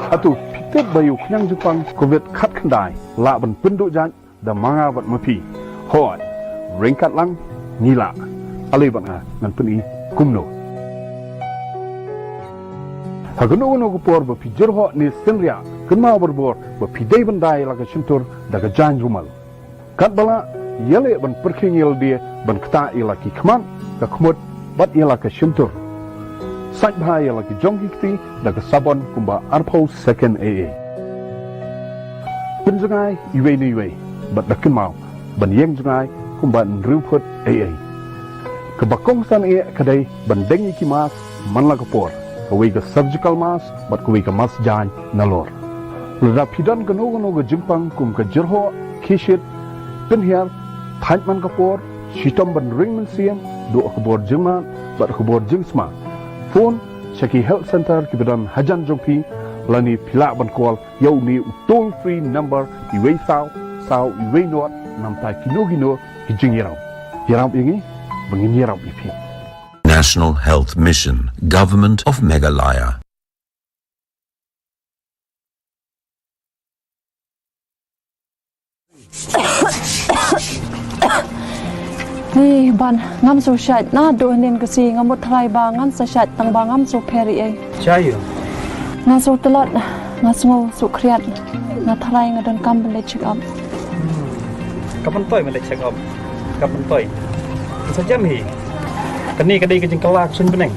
Hato phi tip ba ïa u khñiang jingpang Covid khatkhyndai lah ban pynduh jait da ma nga bad ma phi? Hooid, ryngkat lang ngi lah. Ale bad nga ngan pyni kumno. Ha kano kano ka por ba phi jyrhoh ne synriah, kynmaw barabor ba phi dei ban da ïa la ka shyntur da ka jaiñ rumal. Katba lah, ïaleh ban pyrkhing ïa lade, ban ktah ïa la ki khmat, ka khmut, bad ïa la ka shyntur. Sait bha ïa la ki jong ki kti da ka sabon kumba arphew second ei ei. Pynjngai iwei na iwei bad da kynmaw ban ïeng jngai kumba hynriew phut ei ei. Kaba kongsan eh ka dei ban deng ïa ki mask man la ka por, kawei ka surgical mask bad kawei ka mask jaiñ nalor. Lada phi don kano kano ka jingpang kum ka jyrhoh, khie shit, pynhiar, thait man ka por, shitom ban ring mynsiem, duh ha ka bor jingmad bad ha ka bor jingsma, phone sha ki health center kiba don hajan jong phi, lane phi lah ban call ïa une u toll free number iwei saw saw iwei nod, namar kino kino ki jingïarap. Ïarap ïa ngi ba ngin ïarap ïa phi. National Health Mission, Government of Meghalaya. Ni ban ngam shu shait naduh hynnin ka sngi, nga mut tharai ba ngan sa shait tang ba ngam shu pher ei ei. Shait ïa. Nga shu tlot, nga sngew shu khriat. Nga tharai nga donkam ban leit check up. Hmm. Ka ban toi ban leit check up. Ka ban toi. Sa jem hi. Kane ka dei ka jingkylla ka suiñ bneng.